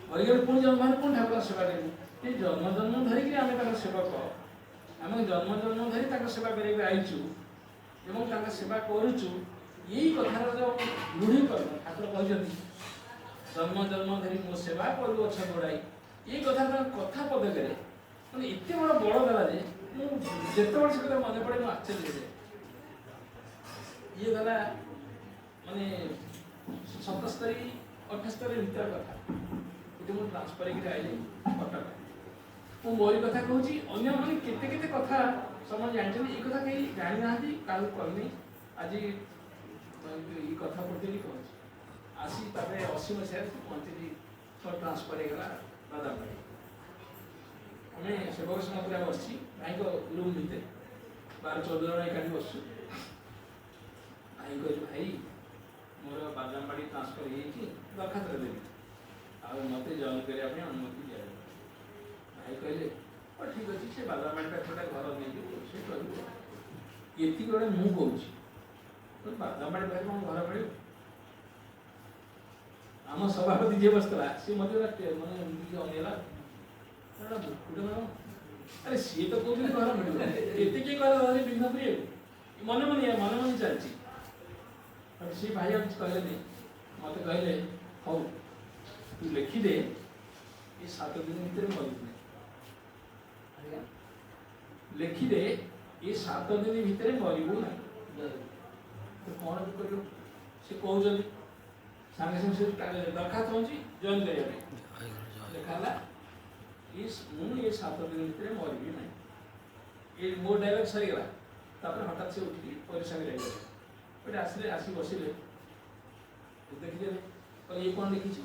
ମରିଗଲେ ପୁଣି ଜନ୍ମ ହେଲେ ପୁଣି ଠାକୁରଙ୍କ ସେବା କରିବୁ। ଏଇ ଜନ୍ମ ଜନ୍ମ ଧରିକି ଆମେ ତାଙ୍କ ସେବକ, ଆମେ ଜନ୍ମ ଜନ୍ମ ଧରି ତାଙ୍କ ସେବା କରିବାକୁ ଆଇଛୁ ଏବଂ ତାଙ୍କ ସେବା କରୁଛୁ। ଏଇ କଥାର ଯୋଉ ଦୃଢ଼ୀକରଣ ଠାକୁର କହିଛନ୍ତି, ଜନ୍ମ ଜନ୍ମ ଧରି ମୋ ସେବା କରୁଅଛ ଗୋଡ଼ାଇ, ଏଇ କଥା ତାଙ୍କ କଥା ପଦକରେ ମାନେ ଏତେ ବଡ଼ ବଳ ଦେଲା ଯେ ମୁଁ ଯେତେବେଳେ ସେ କଥା ମନେ ପଡ଼େ ମୁଁ ଆଶ୍ଚର୍ଯ୍ୟ ହେଇଯାଏ। ଇଏ ଗଲା ମାନେ 77 78 ଭିତର କଥା। ଏଠି ମୁଁ ଟ୍ରାନ୍ସଫର ହେଇକି ଆଇଲି କଟକ। ମୁଁ ମୋରି କଥା କହୁଛି, ଅନ୍ୟମାନେ କେତେ କେତେ କଥା ସମସ୍ତେ ଜାଣିଛନ୍ତି, ଏଇ କଥା କେହି ଜାଣିନାହାନ୍ତି, କାହାକୁ କହିନି। ଆଜି ଏଇ କଥା ପଢ଼ିଥିଲି କହୁଛି। ଆସି ତାପରେ 80 ମସିହାରେ ପହଞ୍ଚିଲି, ଟ୍ରାନ୍ସଫର ହେଇଗଲା ବାଦାମବାଡ଼ି। ଆମେ ସେବକ ସଂଘ ପୁରା ବସିଛି ଭାଇଙ୍କ ରୁମ୍ ଭିତରେ, 12-14 ଜଣ ଏକାଠି ବସୁଛୁ। ଭାଇ କହିଲି, ଭାଇ ମୋର ବାଦାମବାଡ଼ି ଟ୍ରାନ୍ସଫର ହେଇଯାଇଛି, ଦରଖାସ୍ତ ଦେବି, ଆଉ ମୋତେ ଜଏନ୍ କରିବା ପାଇଁ ଅନୁମତି ଦିଆଯାଉ। ଭାଇ କହିଲେ, ହଉ ଠିକ୍ ଅଛି, ସେ ବାଦାମବାଡ଼ି ପାଖରେ ଗୋଟେ ଘର ନେଇଯିବୁ, ସେ ରହିବୁ। ଏତିକି ବେଳେ ମୁଁ କହୁଛି, ବାଦାମବାଡ଼ି ପାଖରେ କ'ଣ ଘର ମିଳିବ? ଆମ ସଭାପତି ଯିଏ ବସିଥିଲା ସିଏ ମୋତେ ମାନେ ଏମିତି ଅନେଇଲା, ଆରେ ସିଏ ତ କହୁଛନ୍ତି ଘର ମିଳିବ, ଏତେ କିଏ ଘର ଧରି ବିଘ୍ନ ପୁରେଇବ? ମନେ ମନେ ମନେ ମନେ ଚାଲିଛି। ସେ ଭାଇ ଆଉ କିଛି କହିଲେନି, ମୋତେ କହିଲେ, ହଉ ତୁ ଲେଖିଦେ, ଏ 7 ଦିନ ଭିତରେ ମରିବୁ ନାହିଁ। ଆଜ୍ଞା, ଲେଖିଦେ, ଏ 7 ଦିନ ଭିତରେ ମରିବୁ ନାହିଁ। ତ କ'ଣ ବି କରିବୁ? ସେ କହୁଛନ୍ତି, ସାଙ୍ଗେ ସାଙ୍ଗେ ସେ ଦରଖାସ୍ତ ହେଉଛି ଜଏନ୍ କରିବା ପାଇଁ। ଲେଖା ହେଲା, ମୁଁ ଏ 7 ଦିନ ଭିତରେ ମରିବି ନାହିଁ। ଏ ମୋ ଡାଇଲଗ୍ ସରିଗଲା। ତାପରେ ହଠାତ୍ ସେ ଉଠିକି ପରିଶ୍ରମ ଲାଗିଗଲେ। ଗୋଟେ ଆସିଲେ, ଆସି ବସିଲେ, ଦେଖିଦେଲେ, କହିଲେ ଇଏ କ'ଣ ଲେଖିଛୁ?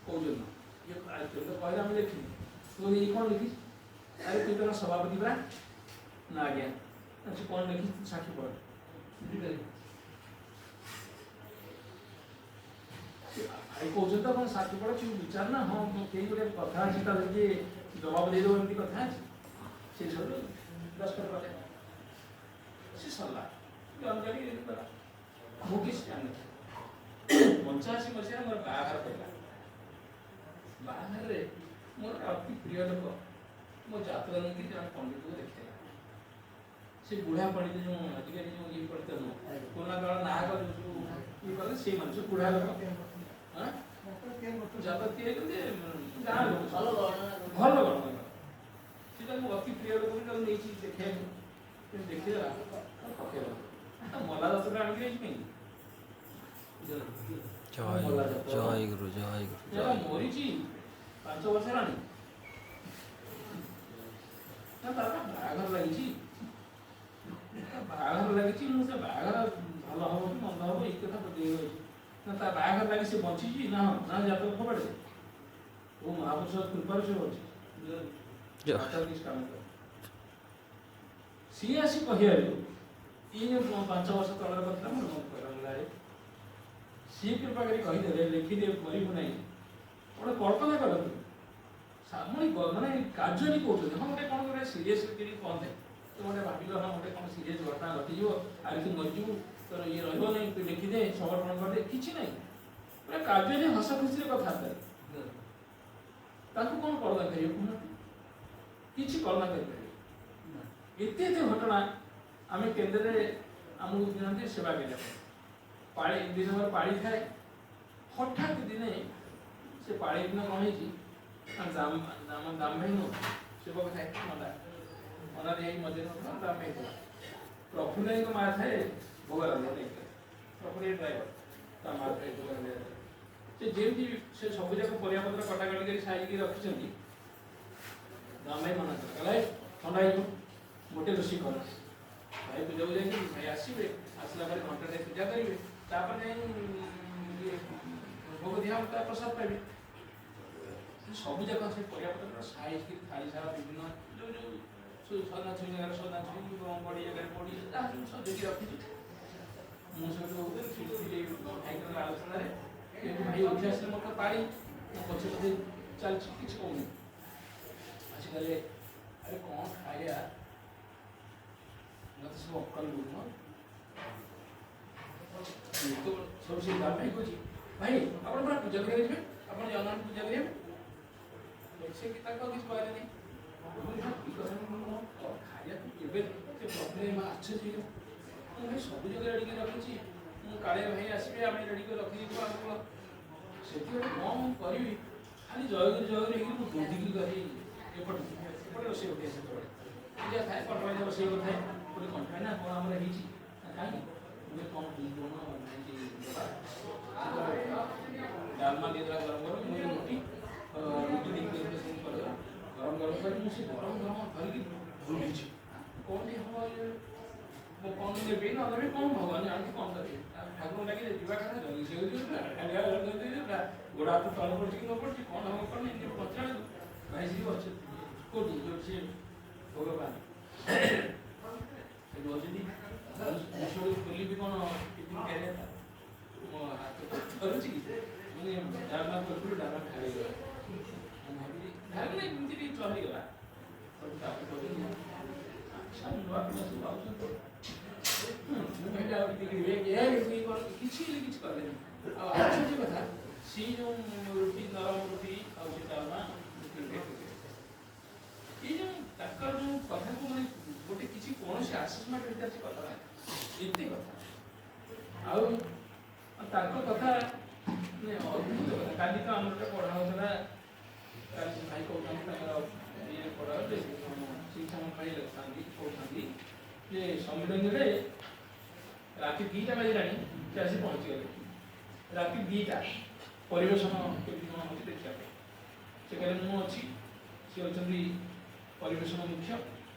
କହୁଛନ୍ତି ଇଏ ତ କହିଲେ ଆମେ ଲେଖିନି। କହିଲେ ଇଏ କ'ଣ ଲେଖିଛୁ? ଆରେ ତୁ ତାର ସଭାପତି ପରା। ନା ଆଜ୍ଞା। ସେ କ'ଣ ଲେଖିଛୁ ତୁ ସାକ୍ଷୀ ପଢ଼। ଭାଇ କହୁଛନ୍ତି ତ କ'ଣ ସାକ୍ଷୀ ପଢ଼, ତୁ ବିଚାର ନା। ହଁ, କେହି ଗୋଟେ କଥା ଅଛି ତା କିଏ ଜବାବ ଦେଇଦେବ, ଏମିତି କଥା ଅଛି। ସେ ସବୁ ଦସ୍ତଖତ କଲେ, ସେ ସରିଲା। ମୁଁ କିଛି ଜାଣିନଥିଲି। 85 ମସିହାରେ ମୋର ବାହାଘର ପଡ଼ିଲା। ବାହାଘରରେ ମୋର ଅତି ପ୍ରିୟ ଲୋକ ମୋ ଜାତକ ନେଇକି ଜଣେ ପଣ୍ଡିତକୁ ଦେଖିଥିଲା। ସେ ବୁଢ଼ା ପଣ୍ଡିତ, ଯେଉଁ ଆଜିକାଲି ଯେଉଁ ଇଏ ପଣ୍ଡିତ ନୁହଁ, ପୁରୁଣା କାଳ ନାହକ ଯେଉଁ ସବୁ ଇଏ କଲେ, ସେଇମାନେ ସବୁ ବୁଢ଼ା ଲୋକ ଜାତକ ତିଆରି କରନ୍ତି, ଗାଁ ଲୋକ, ଭଲ ଗଣନା। ସେଟା ମୁଁ ଅତି ପ୍ରିୟ ଲୋକ ବି ତାକୁ ନେଇଛି ଦେଖିବାକୁ। ଦେଖିଦେଲା, ପକେଇଦେଲା, ମଲା ଜାତକ ଆଣିକି ଦେଇଛି କାହିଁକି? ଜୟ ଗୁରୁ, ଜୟ ଗୁରୁ। ମରିଛି 5 ବର୍ଷ ହେଲାଣି ନା, ତାର ବାହାଘର ଲାଗିଛି, ବାହାଘର ଲାଗିଛି। ମୁଁ ସେ ବାହାଘର ଭଲ ହବ କି ମନ୍ଦ ହବ ଏଇ କଥା ପଚାରିବାକୁ ଅଛି ନା। ତା ବାହାଘର ଲାଗି ସେ ବଞ୍ଚିଛି ନା? ହଁ ନା, ଜାତକ ଫୋପାଡ଼େ। ଓ ମହାପୁରୁଷ କୃପାରୁ ସେ ବଞ୍ଚିଛି, କିଛି କାମ କରେ। ସିଏ ଆସି କହିବାରୁ ଇଏ ଯେଉଁ 5 ବର୍ଷ ତଳର କଥା ମୋର ମନେ ପଡ଼ିଲା। ସିଏ କୃପା କରି କହିଦେଲେ, ଲେଖିଦେ ମରିବୁ ନାହିଁ। ଗୋଟେ କଳ୍ପନା କରନ୍ତୁ, ମାନେ ମାନେ କାର୍ଯ୍ୟରେ କହୁଛନ୍ତି। ହଁ, ଗୋଟେ କ'ଣ ଗୋଟେ ସିରିୟସ୍ କରି କହନ୍ତେ ତ ଗୋଟେ ଭାବିଲ, ହଁ ଗୋଟେ କ'ଣ ସିରିୟସ୍ ଘଟଣା ଘଟିଯିବ, ଆରେ ତୁ ମରିଯିବୁ, ତୋର ଇଏ ରହିବ ନାହିଁ, ତୁ ଲେଖିଦେ, ସମର୍ପଣ କରିଦେ, କିଛି ନାହିଁ। ପୁରା କାର୍ଯ୍ୟରେ ହସ ଖୁସିରେ କଥାବାର୍ତ୍ତା। ତାଙ୍କୁ କ'ଣ କଳନା କରିବ କହୁନାହାନ୍ତି? କିଛି କଳନା କରିପାରିବେ। ଏତେ ଏତେ ଘଟଣା ଆମେ କେନ୍ଦ୍ରରେ ଆମକୁ ଦିଅନ୍ତି ସେବା କରିବା ପାଇଁ। ପାଳି ଦିନଭର ପାଳି ଥାଏ। ହଠାତ୍ ଦିନେ ସେ ପାଳି ଦିନ କ'ଣ ହେଇଛି, ଆମ ଦାମ ଭାଇ ନୁହଁ, ସେବକ ଥାଏ ମନ୍ଦା ମନ୍ଦା ଦେଇ ମଝିରେ ନଥିଲା, ଦାମ ଭାଇ ଥିଲା। ପ୍ରଫୁଲ୍ଲ ଭାଇଙ୍କ ମା ଥାଏ ଭୋଗ ରାନ୍ଧିବା ନେଇଥିଲେ, ପ୍ରଫୁଲ୍ଲ ଡ୍ରାଇଭର, ତା ମା ଥାଏ ଭୋଗ ରାନ୍ଧିବା। ସେ ଯେମିତି ସେ ସବୁ ଯାକ ପରିବାପତ୍ର କଟାକଟି କରି ସାଇଜିକି ରଖିଛନ୍ତି, ଦାମ ଭାଇ ମନା କଲା, କହିଲା ଥଣ୍ଡା ହେଇଯିବ, ଗୋଟେ ରୋଷେଇ କର। ଭାଇ ପୂଜାକୁ ଯାଇଛନ୍ତି, ଭାଇ ଆସିବେ, ଆସିଲା ପରେ ଘଣ୍ଟାଟେ ପୂଜା କରିବେ, ତାପରେ ଯାଇ ଇଏ ଭୋଗ ଦିଆହବ, ତା ପ୍ରସାଦ ପାଇବେ। ସବୁ ଯାକ ସେ ପରିବାପତ୍ର ସାଇଜ୍ କରି ଥାଳି ସାରା ବିଭିନ୍ନ ଯେଉଁ ଯେଉଁ ସଜନା ଛୁଇଁ ଜାଗାରେ ସଜନା ଛୁଇଁ, ବଡ଼ି ଜାଗାରେ ବଡ଼ି, ଯାହା ସବୁ ସଜେଇକି ରଖିଛି। ମୁଁ ସେଠୁ ଥିଲି ଭାଇଙ୍କର ଆଲୋଚନାରେ, ଭାଇ ଉଠି ଆସିଲେ ମୋର ତ ପାଳି, ମୁଁ ପଛେ ପଛେ ଚାଲିଛି, କିଛି କହୁନି। ଆସି କହିଲେ, ଆରେ କ'ଣ ଖାଇବା, ମୋତେ ସବୁ ଅକଲ ନୁହଁ ସବୁ। ସେ ଦାମ ଭାଇ କହୁଛି, ଭାଇ ଆପଣ ପରା ପୂଜା କରିବାକୁ ଯିବେ, ଆପଣ ଯାଉନାହାନ୍ତି ପୂଜା କରିବାକୁ? ସେ ତାକୁ ଆଉ କିଛି କହିଲେନି। ଖାଇବା କେବେ ସେ ପ୍ରଫୁଲ୍ଲ ମା ଆଶ୍ଚର୍ଯ୍ୟ, ମୁଁ ଭାଇ ସବୁ ଜାଗା ରେଡ଼ି କରି ରଖିଛି, ମୁଁ କାଳେ ଭାଇ ଆସିବେ ଆମେ ରେଡ଼ି କରି ରଖିଦେଇଥିବୁ ଆମକୁ। ସେଥିପାଇଁ କ'ଣ ମୁଁ କରିବି, ଖାଲି ଜୟଗୁରୁ ଜୟଗୁରୁ ହେଇକି ମୁଁ ଦୌଡ଼ିକି କରି ଏପଟେ ଏପଟେ ରୋଷେଇ ଉଠେ। ସେତେବେଳେ ପୂଜା ଥାଏ, କଣ୍ଠଭାଇ ରୋଷେଇ କରୁଥାଏ। ଗୋଟେ କଣ୍ଠଭାଇ ନା କ'ଣ ଆମର ହେଇଛି ନା କାହିଁକି? ମୁଁ କ'ଣ ଦଉନ ଭାଇକି ଦେବା। ଡାଲମା ଦେଇଦେଲା ଗରମ ଗରମ। ମୁଁ ହଁ ଧରିକି ଝୁଲିଛି। କ'ଣ ହବ ଇଏ? ମୁଁ କ'ଣ ଦେବି ନ ଦେବି, କ'ଣ ଭଗବାନ ଜାଣନ୍ତି କ'ଣ ଦେବି। ଠାକୁରଙ୍କୁ ଡାକି ଯିବା କଥା, ଜଗି ଗୋଡ଼ ହାତ ତଳେ ପଡୁଛି କି ନ ପଡୁଛି, କ'ଣ ହବ କ'ଣ ଏମିତି ପଚାରିଲୁ। ଭାଇ ସିଏ ଅଛନ୍ତି କୋଉଠି, ଯୋଉଠି ସିଏ ଭୋଗ ପାଆନ୍ତି ସେଠି ଅଛନ୍ତି। ଖୋଲିବି କ'ଣ ଟିଫିନ୍ କ୍ୟାରିୟରଟା, ମୋ ହାତ ଧରୁଛି କି ମାନେ ଡାଲମା କରୁଥିଲୁ, ଡାଲମା ଖାଇଗଲା। ମୁଁ ଭାବିଲି ଢାଳିଲା, ଏମିତି ଟିକେ ଚଳିଗଲା। ତାପରେ କହିଲି, ଆଚ୍ଛା ନୂଆ ପିଲା ସବୁ ଆଉଛନ୍ତି। ମୁଁ କହିଲି ଆଉ ବିଗିଡ଼ିବେ କିଛି ହେଲେ କିଛି କଲେନି। ଆଉ ଆଶ୍ଚର୍ଯ୍ୟ କଥା, ସେଇ ଯେଉଁ ରୁଟି, ନରମ ରୁଟି ଆଉ ସେ ଡାଲମା, ଏଇ ଯେଉଁ ତାଙ୍କର ଯେଉଁ କଥାକୁ ମାନେ ଗୋଟେ କିଛି କୌଣସି ଆସେସମେଣ୍ଟ ଭିତରେ ସେ କଥା ନାହିଁ, ଏତେ କଥା। ଆଉ ତାଙ୍କ କଥା ମାନେ ଅଦ୍ଭୁତ କଥା। କାଲି ତ ଆମର ଗୋଟେ ପଢ଼ା ହେଉଥିଲା, କାଲି ସେ ଭାଇ କହୁଥାନ୍ତି ତାଙ୍କର ଇଏ ପଢ଼ା ଶିକ୍ଷା ଭାଇ ଲେଖୁଥାନ୍ତି, କହୁଥାନ୍ତି ଯେ ସମ୍ମିଳନୀରେ ରାତି 2ଟା ବାଜିଲାଣି ସେ ଆସି ପହଞ୍ଚିଗଲେ। ରାତି 2ଟା ପରିବେଷଣ କେମିତି କ'ଣ ହେଉଛି ଦେଖିବା ପାଇଁ। ସେ କହିଲେ ମୁଁ ଅଛି, ସିଏ ହେଉଛନ୍ତି ପରିବେଷଣ ମୁଖ୍ୟ,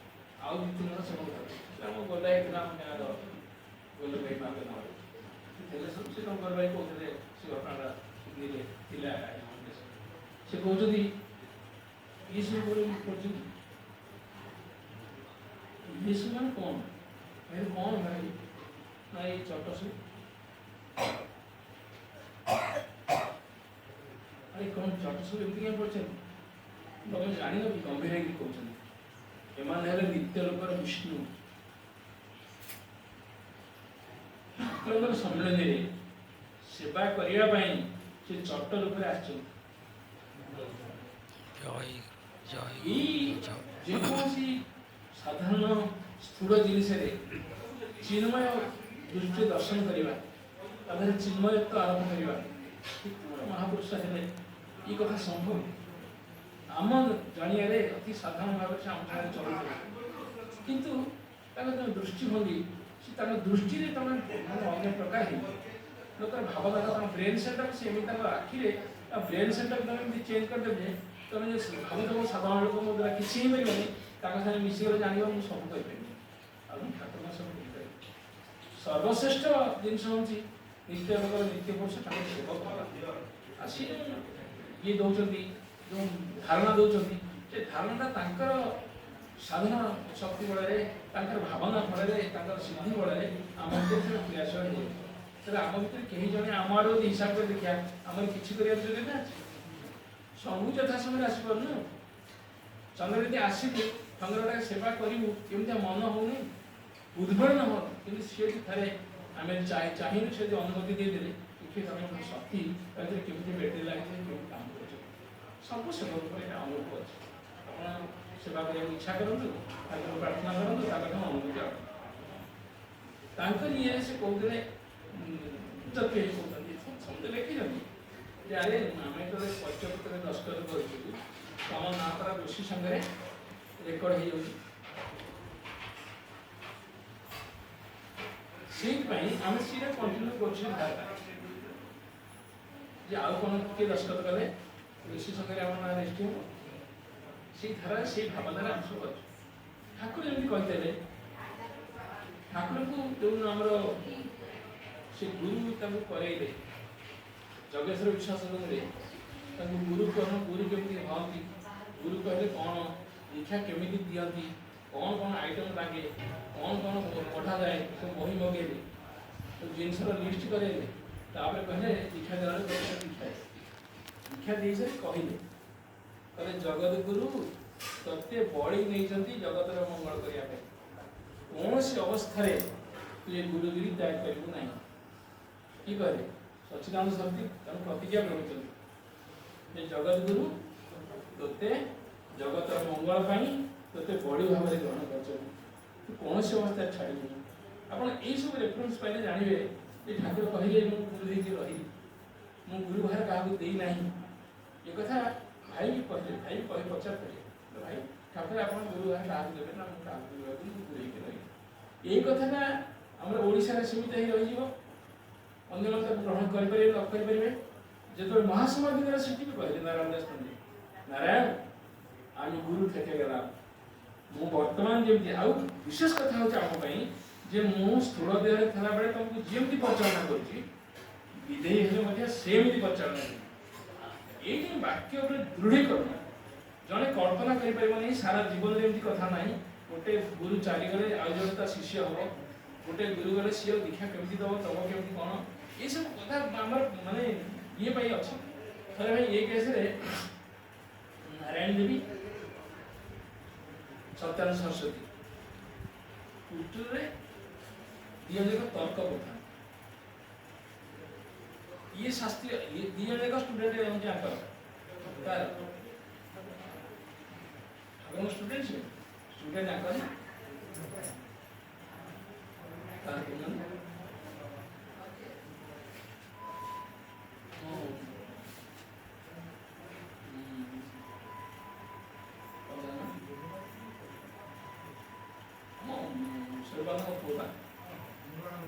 ଆଉ 2 3 ଜଣ ସେବକ ଥାନ୍ତି। ଆମ ଗୋଲା ହେଇଥିଲା, ଆମ ଗାଁର ଗୋଲ ଭାଇ ମାଙ୍କ ନାଁରେ ଥିଲେ ସବୁ। ସେ ଶଙ୍କର ଭାଇ କହୁଥିଲେ ସେ ଘଟଣାଟା ସିଡନୀରେ ଥିଲା। ସେ କହୁଛନ୍ତି ଇଏ ସବୁ କରୁଛନ୍ତି, ଇଏ ସବୁ ମାନେ କ'ଣ ଭାଇ, କ'ଣ ଭାଇ ନା ଏଇ ଚଟ ସବୁ। ଆରେ କ'ଣ ଚଟ ସବୁ ଏମିତି କାହିଁ ପଡିଛନ୍ତି ତମେ ଜାଣିନ କି? ଗମ୍ଭୀର ହେଇକି କହୁଛନ୍ତି, ଏମାନେ ହେଲେ ନିତ୍ୟ ଲୋକର ବିଷ୍ଣୁ। ଠାକୁରଙ୍କର ସମ୍ମିଳନୀରେ ସେବା କରିବା ପାଇଁ ସେ ଚଟ ରୂପରେ ଆସିଛନ୍ତି। ଏଇ ଯେକୌଣସି ସାଧାରଣ ସ୍ଥୂଳ ଜିନିଷରେ ଚିନ୍ମୟ ଦୃଷ୍ଟି ଦର୍ଶନ କରିବା, ତା ଦେହରେ ଚିନ୍ମୟତ୍ୱ ଆରମ୍ଭ କରିବା, କେତେ ବଡ଼ ମହାପୁରୁଷ ହେଲେ ଏଇ କଥା ସମ୍ଭବ। ଆମ ଜାଣିବାରେ ଅତି ସାଧାରଣ ଭାବରେ ସେ ଆମ ସାଙ୍ଗରେ ଚଳୁଥିଲେ, କିନ୍ତୁ ତାଙ୍କର ଯେଉଁ ଦୃଷ୍ଟିଭଙ୍ଗୀ, ସେ ତାଙ୍କ ଦୃଷ୍ଟିରେ ତମେ ମାନେ ଅନ୍ୟ ପ୍ରକାର ହେଇଯିବ। ଲୋକର ଭାବଧାରା, ତାଙ୍କ ବ୍ରେନ୍ ସେଟଅପ୍, ସେ ଏମିତି ତାଙ୍କ ଆଖିରେ ତା ବ୍ରେନ୍ ସେଟଅପ୍ ତମେ ଏମିତି ଚେଞ୍ଜ କରିଦେବେ, ତମେ ଯେ ଭାବୁଥିବ ସାଧାରଣ ଲୋକଙ୍କ ଦ୍ୱାରା କିଛି ହେଇପାରିବନି, ତାଙ୍କ ସାଙ୍ଗରେ ମିଶିଗଲେ ଜାଣିବ ମୁଁ ସବୁ କରିପାରିବି, ଆଉ ମୁଁ ଠାକୁରଙ୍କ ସବୁ କରିପାରିବି। ସର୍ବଶ୍ରେଷ୍ଠ ଜିନିଷ ହେଉଛି ନିତ୍ୟ ଲୋକର ନିତ୍ୟ ପୁରୁଷ ତାଙ୍କ ସେବକ। ଆଉ ସିଏ ଇଏ ଦେଉଛନ୍ତି, ଯେଉଁ ଧାରଣା ଦେଉଛନ୍ତି, ସେ ଧାରଣାଟା ତାଙ୍କର ସାଧନା ଶକ୍ତି ବଳରେ, ତାଙ୍କର ଭାବନା ଫଳରେ, ତାଙ୍କର ସିଦ୍ଧି ବଳରେ ଆମ ଭିତରେ ସେଟା କ୍ରିୟାଶୀଳ ହେଇଯାଉଛି। ତେବେ ଆମ ଭିତରେ କେହି ଜଣେ ଆମ ଆଡ଼ୁ ଯଦି ହିସାବ କରି ଦେଖିବା, ଆମର କିଛି କରିବାକୁ ଯୋଗ୍ୟତା ଅଛି? ସବୁ ଯଥା ସମୟରେ ଆସିପାରୁନୁ। ଚନ୍ଦ୍ର ଯଦି ଆସିବୁ, ଚନ୍ଦ୍ରଟା ସେବା କରିବୁ, ଏମିତିଆ ମନ ହଉନି, ଉଦ୍ବେଳ ହବ। କିନ୍ତୁ ସିଏ ଯଦି ଥରେ ଆମେ ଚାହିଁଲୁ, ସେ ଯଦି ଅନୁମତି ଦେଇଦେଲେ, ଦେଖିବେ ତମେ ଶକ୍ତି ତା ଭିତରେ କେମିତି ବ୍ୟାଟେରୀ ଲାଗିଛି, କେମିତି କାମ କରୁଛ। ସବୁ ସେବକ ଉପରେ ଏଇଟା ଅନୁଭବ ଅଛି। ଆପଣ ସେବା କରିବାକୁ ଇଚ୍ଛା କରନ୍ତୁ, ତାଙ୍କୁ ପ୍ରାର୍ଥନା କରନ୍ତୁ, ତାଙ୍କ ଅନୁମତି ଆଣନ୍ତୁ। ତାଙ୍କର ଇଏରେ ସେ କହୁଥିଲେ, ତତ୍ତ୍ୱ କହୁଛନ୍ତି, ସମସ୍ତେ ଲେଖିଛନ୍ତି ଯେ ଆରେ ଆମେ ଯେତେବେଳେ ପଞ୍ଚପତ୍ରରେ ଦସ୍ତଖତ କରୁଛୁ, ତମ ନାଁ ପରା ଦୋଷୀ ସାଙ୍ଗରେ ରେକର୍ଡ ହେଇଯାଉଛି। ସେଇଥିପାଇଁ ଆମେ ସେଇଟା କଣ୍ଟିନ୍ୟୁ କରୁଛୁ ଧାରଟା, ଯେ ଆଉ କ'ଣ କିଏ ଦସ୍ତଖତ କଲେ ଋଷି ସାଙ୍ଗରେ ଆମ ନାଁ ରେଜିଷ୍ଟ୍ରି ହେବ। ସେଇ ଧାରାରେ, ସେଇ ଭାବନାରେ ଆମେ ସବୁ ଅଛୁ। ଠାକୁର ଯେମିତି କହିଥିଲେ, ଠାକୁରଙ୍କୁ ଯେଉଁ ଆମର ସେ ଗୁରୁ ତାଙ୍କୁ କରେଇଲେ, ଯଜ୍ଞେଶ୍ୱର ବିଶ୍ୱାସ କଲେ ତାଙ୍କୁ ଗୁରୁ କହ, ଗୁରୁ କେମିତି ହଅନ୍ତି, ଗୁରୁ କହିଲେ କ'ଣ, ଦୀକ୍ଷା କେମିତି ଦିଅନ୍ତି, କ'ଣ କ'ଣ ଆଇଟମ୍ ଲାଗେ, କ'ଣ କ'ଣ ପଢ଼ାଯାଏ, ସବୁ ବହି ମଗେଇଲେ, ସବୁ ଜିନିଷର ଲିଷ୍ଟ କରେଇଲେ। ତାପରେ କହିଲେ ଦୀକ୍ଷା ଦେଲା, ଦୀକ୍ଷା ଦୀକ୍ଷା ଦେଇସାରି କହିଲେ, କହିଲେ ଜଗତଗୁରୁ ତତେ ବଳି ନେଇଛନ୍ତି ଜଗତର ମଙ୍ଗଳ କରିବା ପାଇଁ, କୌଣସି ଅବସ୍ଥାରେ ତୁ ଏ ଗୁରୁଗିରି ତ୍ୟାଗ କରିବୁ ନାହିଁ। କି କହିଲେ? ସଚ୍ଚିଦାନନ୍ଦ ଶକ୍ତି ତାଙ୍କୁ ପ୍ରତିଜ୍ଞା କରୁଛନ୍ତି ଯେ ଜଗତଗୁରୁ ତୋତେ ଜଗତର ମଙ୍ଗଳ ପାଇଁ ତୋତେ ବଳି ଭାବରେ ଗ୍ରହଣ କରିଛନ୍ତି, ତୁ କୌଣସି ଅବସ୍ଥାରେ ଛାଡ଼ିବୁନି। ଆପଣ ଏଇସବୁ ରେଫରେନ୍ସ ପାଇଲେ ଜାଣିବେ ଯେ ଠାକୁର କହିଲେ ମୁଁ ଗୁରୁ ହେଇକି ରହିଲି, ମୁଁ ଗୁରୁ ଭାର କାହାକୁ ଦେଇନାହିଁ। ଏ କଥା ଭାଇ ବି କହିଲେ, ଭାଇ ବି କହି ପଚାରୁଥିଲେ, ଭାଇ ଠାକୁର ଆପଣ ଗୁରୁ ଭାର କାହାକୁ ଦେବେ? ନା ମୁଁ କାହାକୁ ଦେବାକୁ, ମୁଁ ଗୁରୁ ହେଇକି ରହିଲି। ଏଇ କଥାଟା ଆମର ଓଡ଼ିଶାରେ ସୀମିତ ହେଇ ରହିଯିବ, ଅନ୍ୟମାନେ ତାକୁ ଗ୍ରହଣ କରିପାରିବେ ନ କରିପାରିବେ। ଯେତେବେଳେ ମହାସମାଧି ଦ୍ୱାରା ସେଠି ବି କହିଲେ ନାରାୟଣ ଦାସ ପଣ୍ଡିତ, ନାରାୟଣ আমি গুরু থেকে গেলাম, ମୁଁ ବର୍ତ୍ତମାନ ଯେମିତି, ଆଉ ବିଶେଷ କଥା ହେଉଛି ଆମ ପାଇଁ ଯେ ମୁଁ ସ୍ଥୂଳ ଦେହରେ ଥିଲାବେଳେ ତମକୁ ଯେମିତି ପରିଚାଳନା କରୁଛି, ବିଧେୟୀ ହେଲେ ମଧ୍ୟ ସେମିତି ପରିଚାଳନା କରିବି। ଏଇ ଯେଉଁ ବାକ୍ୟ ଉପରେ ଦୃଢ଼ୀକରଣ, ଜଣେ କଳ୍ପନା କରିପାରିବ ନାହିଁ। ସାରା ଜୀବନରେ ଏମିତି କଥା ନାହିଁ। ଗୋଟେ ଗୁରୁ ଚାଲିଗଲେ ଆଉ ଜଣେ ତା ଶିଷ୍ୟ ହବ, ଗୋଟେ ଗୁରୁ ଗଲେ ସିଏ ଆଉ ଦୀକ୍ଷା କେମିତି ଦବ, ତମ କେମିତି କ'ଣ, ଏସବୁ କଥା ଆମର ମାନେ ଇଏ ପାଇଁ ଅଛି। ଥରେ ଭାଇ ଏ କେସରେ ନାରାୟଣ ଦେବୀ, ସତ୍ୟାନନ୍ଦ ସରସ୍ୱତୀ କୁଟୁରରେ ଦି ଜଣ ଯାକ ତର୍କ କରୁଥାନ୍ତି। ଇଏ ଶାସ୍ତ୍ରୀୟ, ଇଏ ଦି ଜଣ ଯାକ ଷ୍ଟୁଡେଣ୍ଟ ହେଉଛି ଆଙ୍କର, ତାର ଠାକୁରଙ୍କ ଷ୍ଟୁଡେଣ୍ଟ, ସେ ଷ୍ଟୁଡେଣ୍ଟ ଆଙ୍କର ନା ତାର କହୁନାହାନ୍ତି।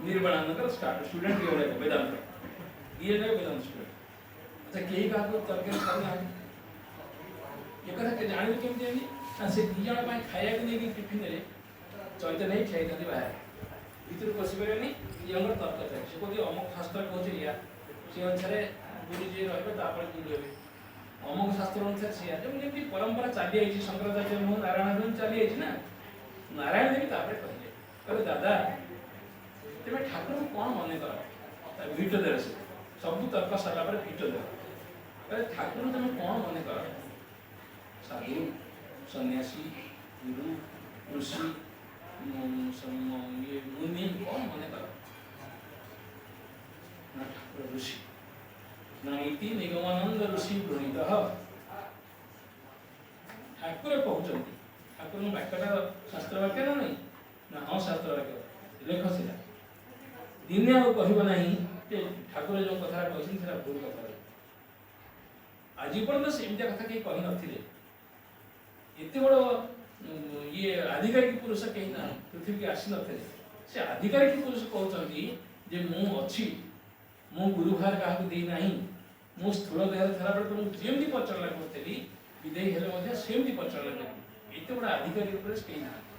ନିର୍ବାଣାନନ୍ଦଙ୍କର ଷ୍ଟୁଡେଣ୍ଟ ଇଏ ଗୁଡ଼ାକ ବେଦାନ୍ତ, ଇଏ ଯାକ ବେଦାନ୍ତ ଷ୍ଟୁଡେଣ୍ଟ। ଆଚ୍ଛା, କେହି କାହାକୁ ତର୍କରେ ଛାଡ଼ୁନାହାନ୍ତି। ଏ କଥା ଜାଣିବୁ କେମିତି ଏମିତି ନା, ସେ ଦି ଜଣ ପାଇଁ ଖାଇବାକୁ ନେଇକି ଟିଫିନରେ ଚୈତନ୍ୟ ହିଁ ଠିଆ ହେଇଥାନ୍ତି ବାହାରେ, ଭିତରୁ ପଶିପାରିବେନି। ଦି ଜଣଙ୍କର ତର୍କ ଥାଏ। ସେ କହୁଛି ଅମୁକ ଶାସ୍ତ୍ର କହୁଛି ଏଇଆ, ସେ ଅନୁସାରେ ଗୁରୁ ଯିଏ ରହିବେ ତାପରେ ଗୁରୁ ହେବେ, ଅମୁକ ଶାସ୍ତ୍ର ଅନୁସାରେ ସେଇଆ। ଯେମିତି ପରମ୍ପରା ଚାଲି ଯାଇଛି, ଶଙ୍କରାଚାର୍ଯ୍ୟ ନୁହଁ ନାରାୟଣ ଦେବ ଚାଲି ଯାଇଛି ନା। ନାରାୟଣ ଦେବୀ ତାପରେ କହିଲେ, କହିଲେ ଦାଦା ତେବେ ଠାକୁରଙ୍କୁ କ'ଣ ମନେ କର? ଭିଟ ଦେଲେ, ସେ ସବୁ ତର୍କ ସରିଲା ପରେ ଭିଟ ଦେଲେ, କହିଲେ ଠାକୁରଙ୍କୁ ତମେ କ'ଣ ମନେ କର? ସାଧୁ, ସନ୍ନ୍ୟାସୀ, ଗୁରୁ, ଋଷି, ଇଏ ମୁନି, କ'ଣ ମନେ କର? ନା ଠାକୁର ଋଷି ନା ଇତି ନିଗମାନନ୍ଦ ଋଷି ବୃଣିତ। ଠାକୁର କହୁଛନ୍ତି, ଠାକୁରଙ୍କ ବାକ୍ୟଟା ଶାସ୍ତ୍ର ବାକ୍ୟ ନା ନାହିଁ? ନା ହଁ ଶାସ୍ତ୍ର ବାକ୍ୟ ଲେଖ। ସେଟା ଦିନେ ଆଉ କହିବ ନାହିଁ ଯେ ଠାକୁର ଯେଉଁ କଥାଟା କହିଛନ୍ତି ସେଟା ଭୁଲ କଥା। ଆଜି ପର୍ଯ୍ୟନ୍ତ ସେମିତିଆ କଥା କେହି କହିନଥିଲେ। ଏତେ ବଡ଼ ଇଏ ଆଧିକାରିକ ପୁରୁଷ କେହି ନା ପୃଥିବୀକି ଆସିନଥିଲେ। ସେ ଆଧିକାରିକ ପୁରୁଷ କହୁଛନ୍ତି ଯେ ମୁଁ ଅଛି, ମୁଁ ଗୁରୁଭାର କାହାକୁ ଦେଇନାହିଁ, ମୁଁ ସ୍ଥୂଳ ଦେହରେ ଥିଲାବେଳେ ତୁମକୁ ଯେମିତି ପରିଚାଳନା କରୁଥିଲି, ବିଦେହୀ ହେଲେ ମଧ୍ୟ ସେମିତି ପରିଚାଳନା କରିବି। ଏତେ ବଡ଼ ଆଧିକାରିକ ପୁରୁଷ କେହି ନାହାନ୍ତି।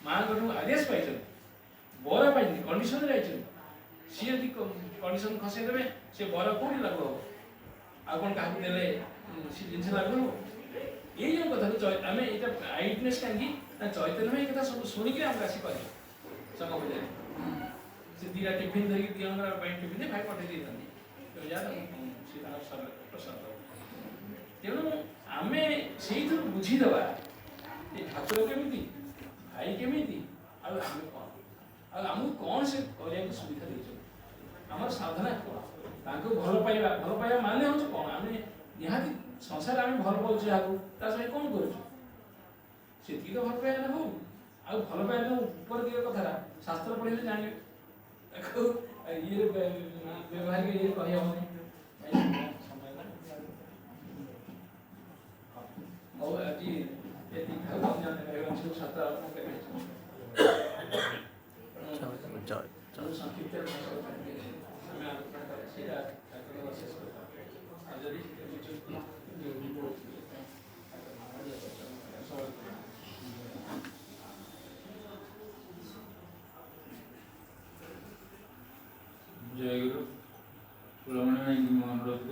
ମାଆଙ୍କଠୁ ଆଦେଶ ପାଇଛନ୍ତି, ବର ପାଇଛନ୍ତି, କଣ୍ଡିସନରେ ଯାଇଛନ୍ତି। ସିଏ ଯଦି କଣ୍ଡିସନ ଖସେଇ ଦେବେ, ସେ ବର କୋଉଠି ଲାଗୁ ହବ? ଆଉ କ'ଣ କାହାକୁ ଦେଲେ ସେ ଜିନିଷ ଲାଗୁ ହବ? ଏଇ ଯେଉଁ କଥାକୁ ଆମେ ଏଇଟା ଆଇଟନେସ୍ କାହିଁକି ନା, ଚୈତନ୍ୟ ଭାଇ କଥା ସବୁ ଶୁଣିକି ଆମକୁ ଆସି କହିଲେ ସଂଘ ପୂଜାରେ। ସେ ଦିଟା ଟିଫିନ୍ ଧରିକି, ଦି ଜଣଙ୍କର ପାଇଁ ଟିଫିନ୍ ଭାଇ ପଠେଇ ଦେଇଥାନ୍ତି, ଯା ସେ ତାଙ୍କର ପ୍ରସାଦ ଦେବ। ତେଣୁ ଆମେ ସେଇଥିରୁ ବୁଝିଦେବା ଯେ ଠାକୁର କେମିତି, ଭାଇ କେମିତି, ଆଉ ଆମେ କ'ଣ, ଆଉ ଆମକୁ କ'ଣ ସେ କରିବାକୁ ସୁବିଧା ଦେଇଛନ୍ତି, ଆମର ସାଧନା କ'ଣ, ତାଙ୍କୁ ଭଲ ପାଇବା। ଭଲ ପାଇବା ମାନେ ହେଉଛି କ'ଣ? ଆମେ ନିହାତି ସଂସାରରେ ଆମେ ଭଲ ପାଉଛୁ ଯାହାକୁ, ତା ସହିତ କ'ଣ କରୁଛୁ? ସେତିକି ତ ଭଲ ପାଇବା ହଉ। ଆଉ ଭଲ ପାଇବା ଉପର ଦିଗ କଥାଟା ଶାସ୍ତ୍ର ପଢ଼ିଲେ ଜାଣିବେ, ତାକୁ ଇଏ ବ୍ୟବହାରିକ ଇଏ କହିହେବନି। ହଉ, ଆଜି ଏତିକି ଥାଉ। ଅନ୍ୟାନ୍ୟ କହିବା ସବୁ ଶାସ୍ତ୍ର ଆଲୋଚନା କରିବେ। ସଂକ୍ଷିପ୍ତ ଆମେ ଆଲୋଚନା କଲେ ସେଇଟା ଠାକୁରଙ୍କ ଅଶେଷ କଥା। ଆଉ ଯଦି ଜୟ ଗୁରୁ। କୁଳମଣି ଭାଇଙ୍କୁ ମୁଁ ଅନୁରୋଧ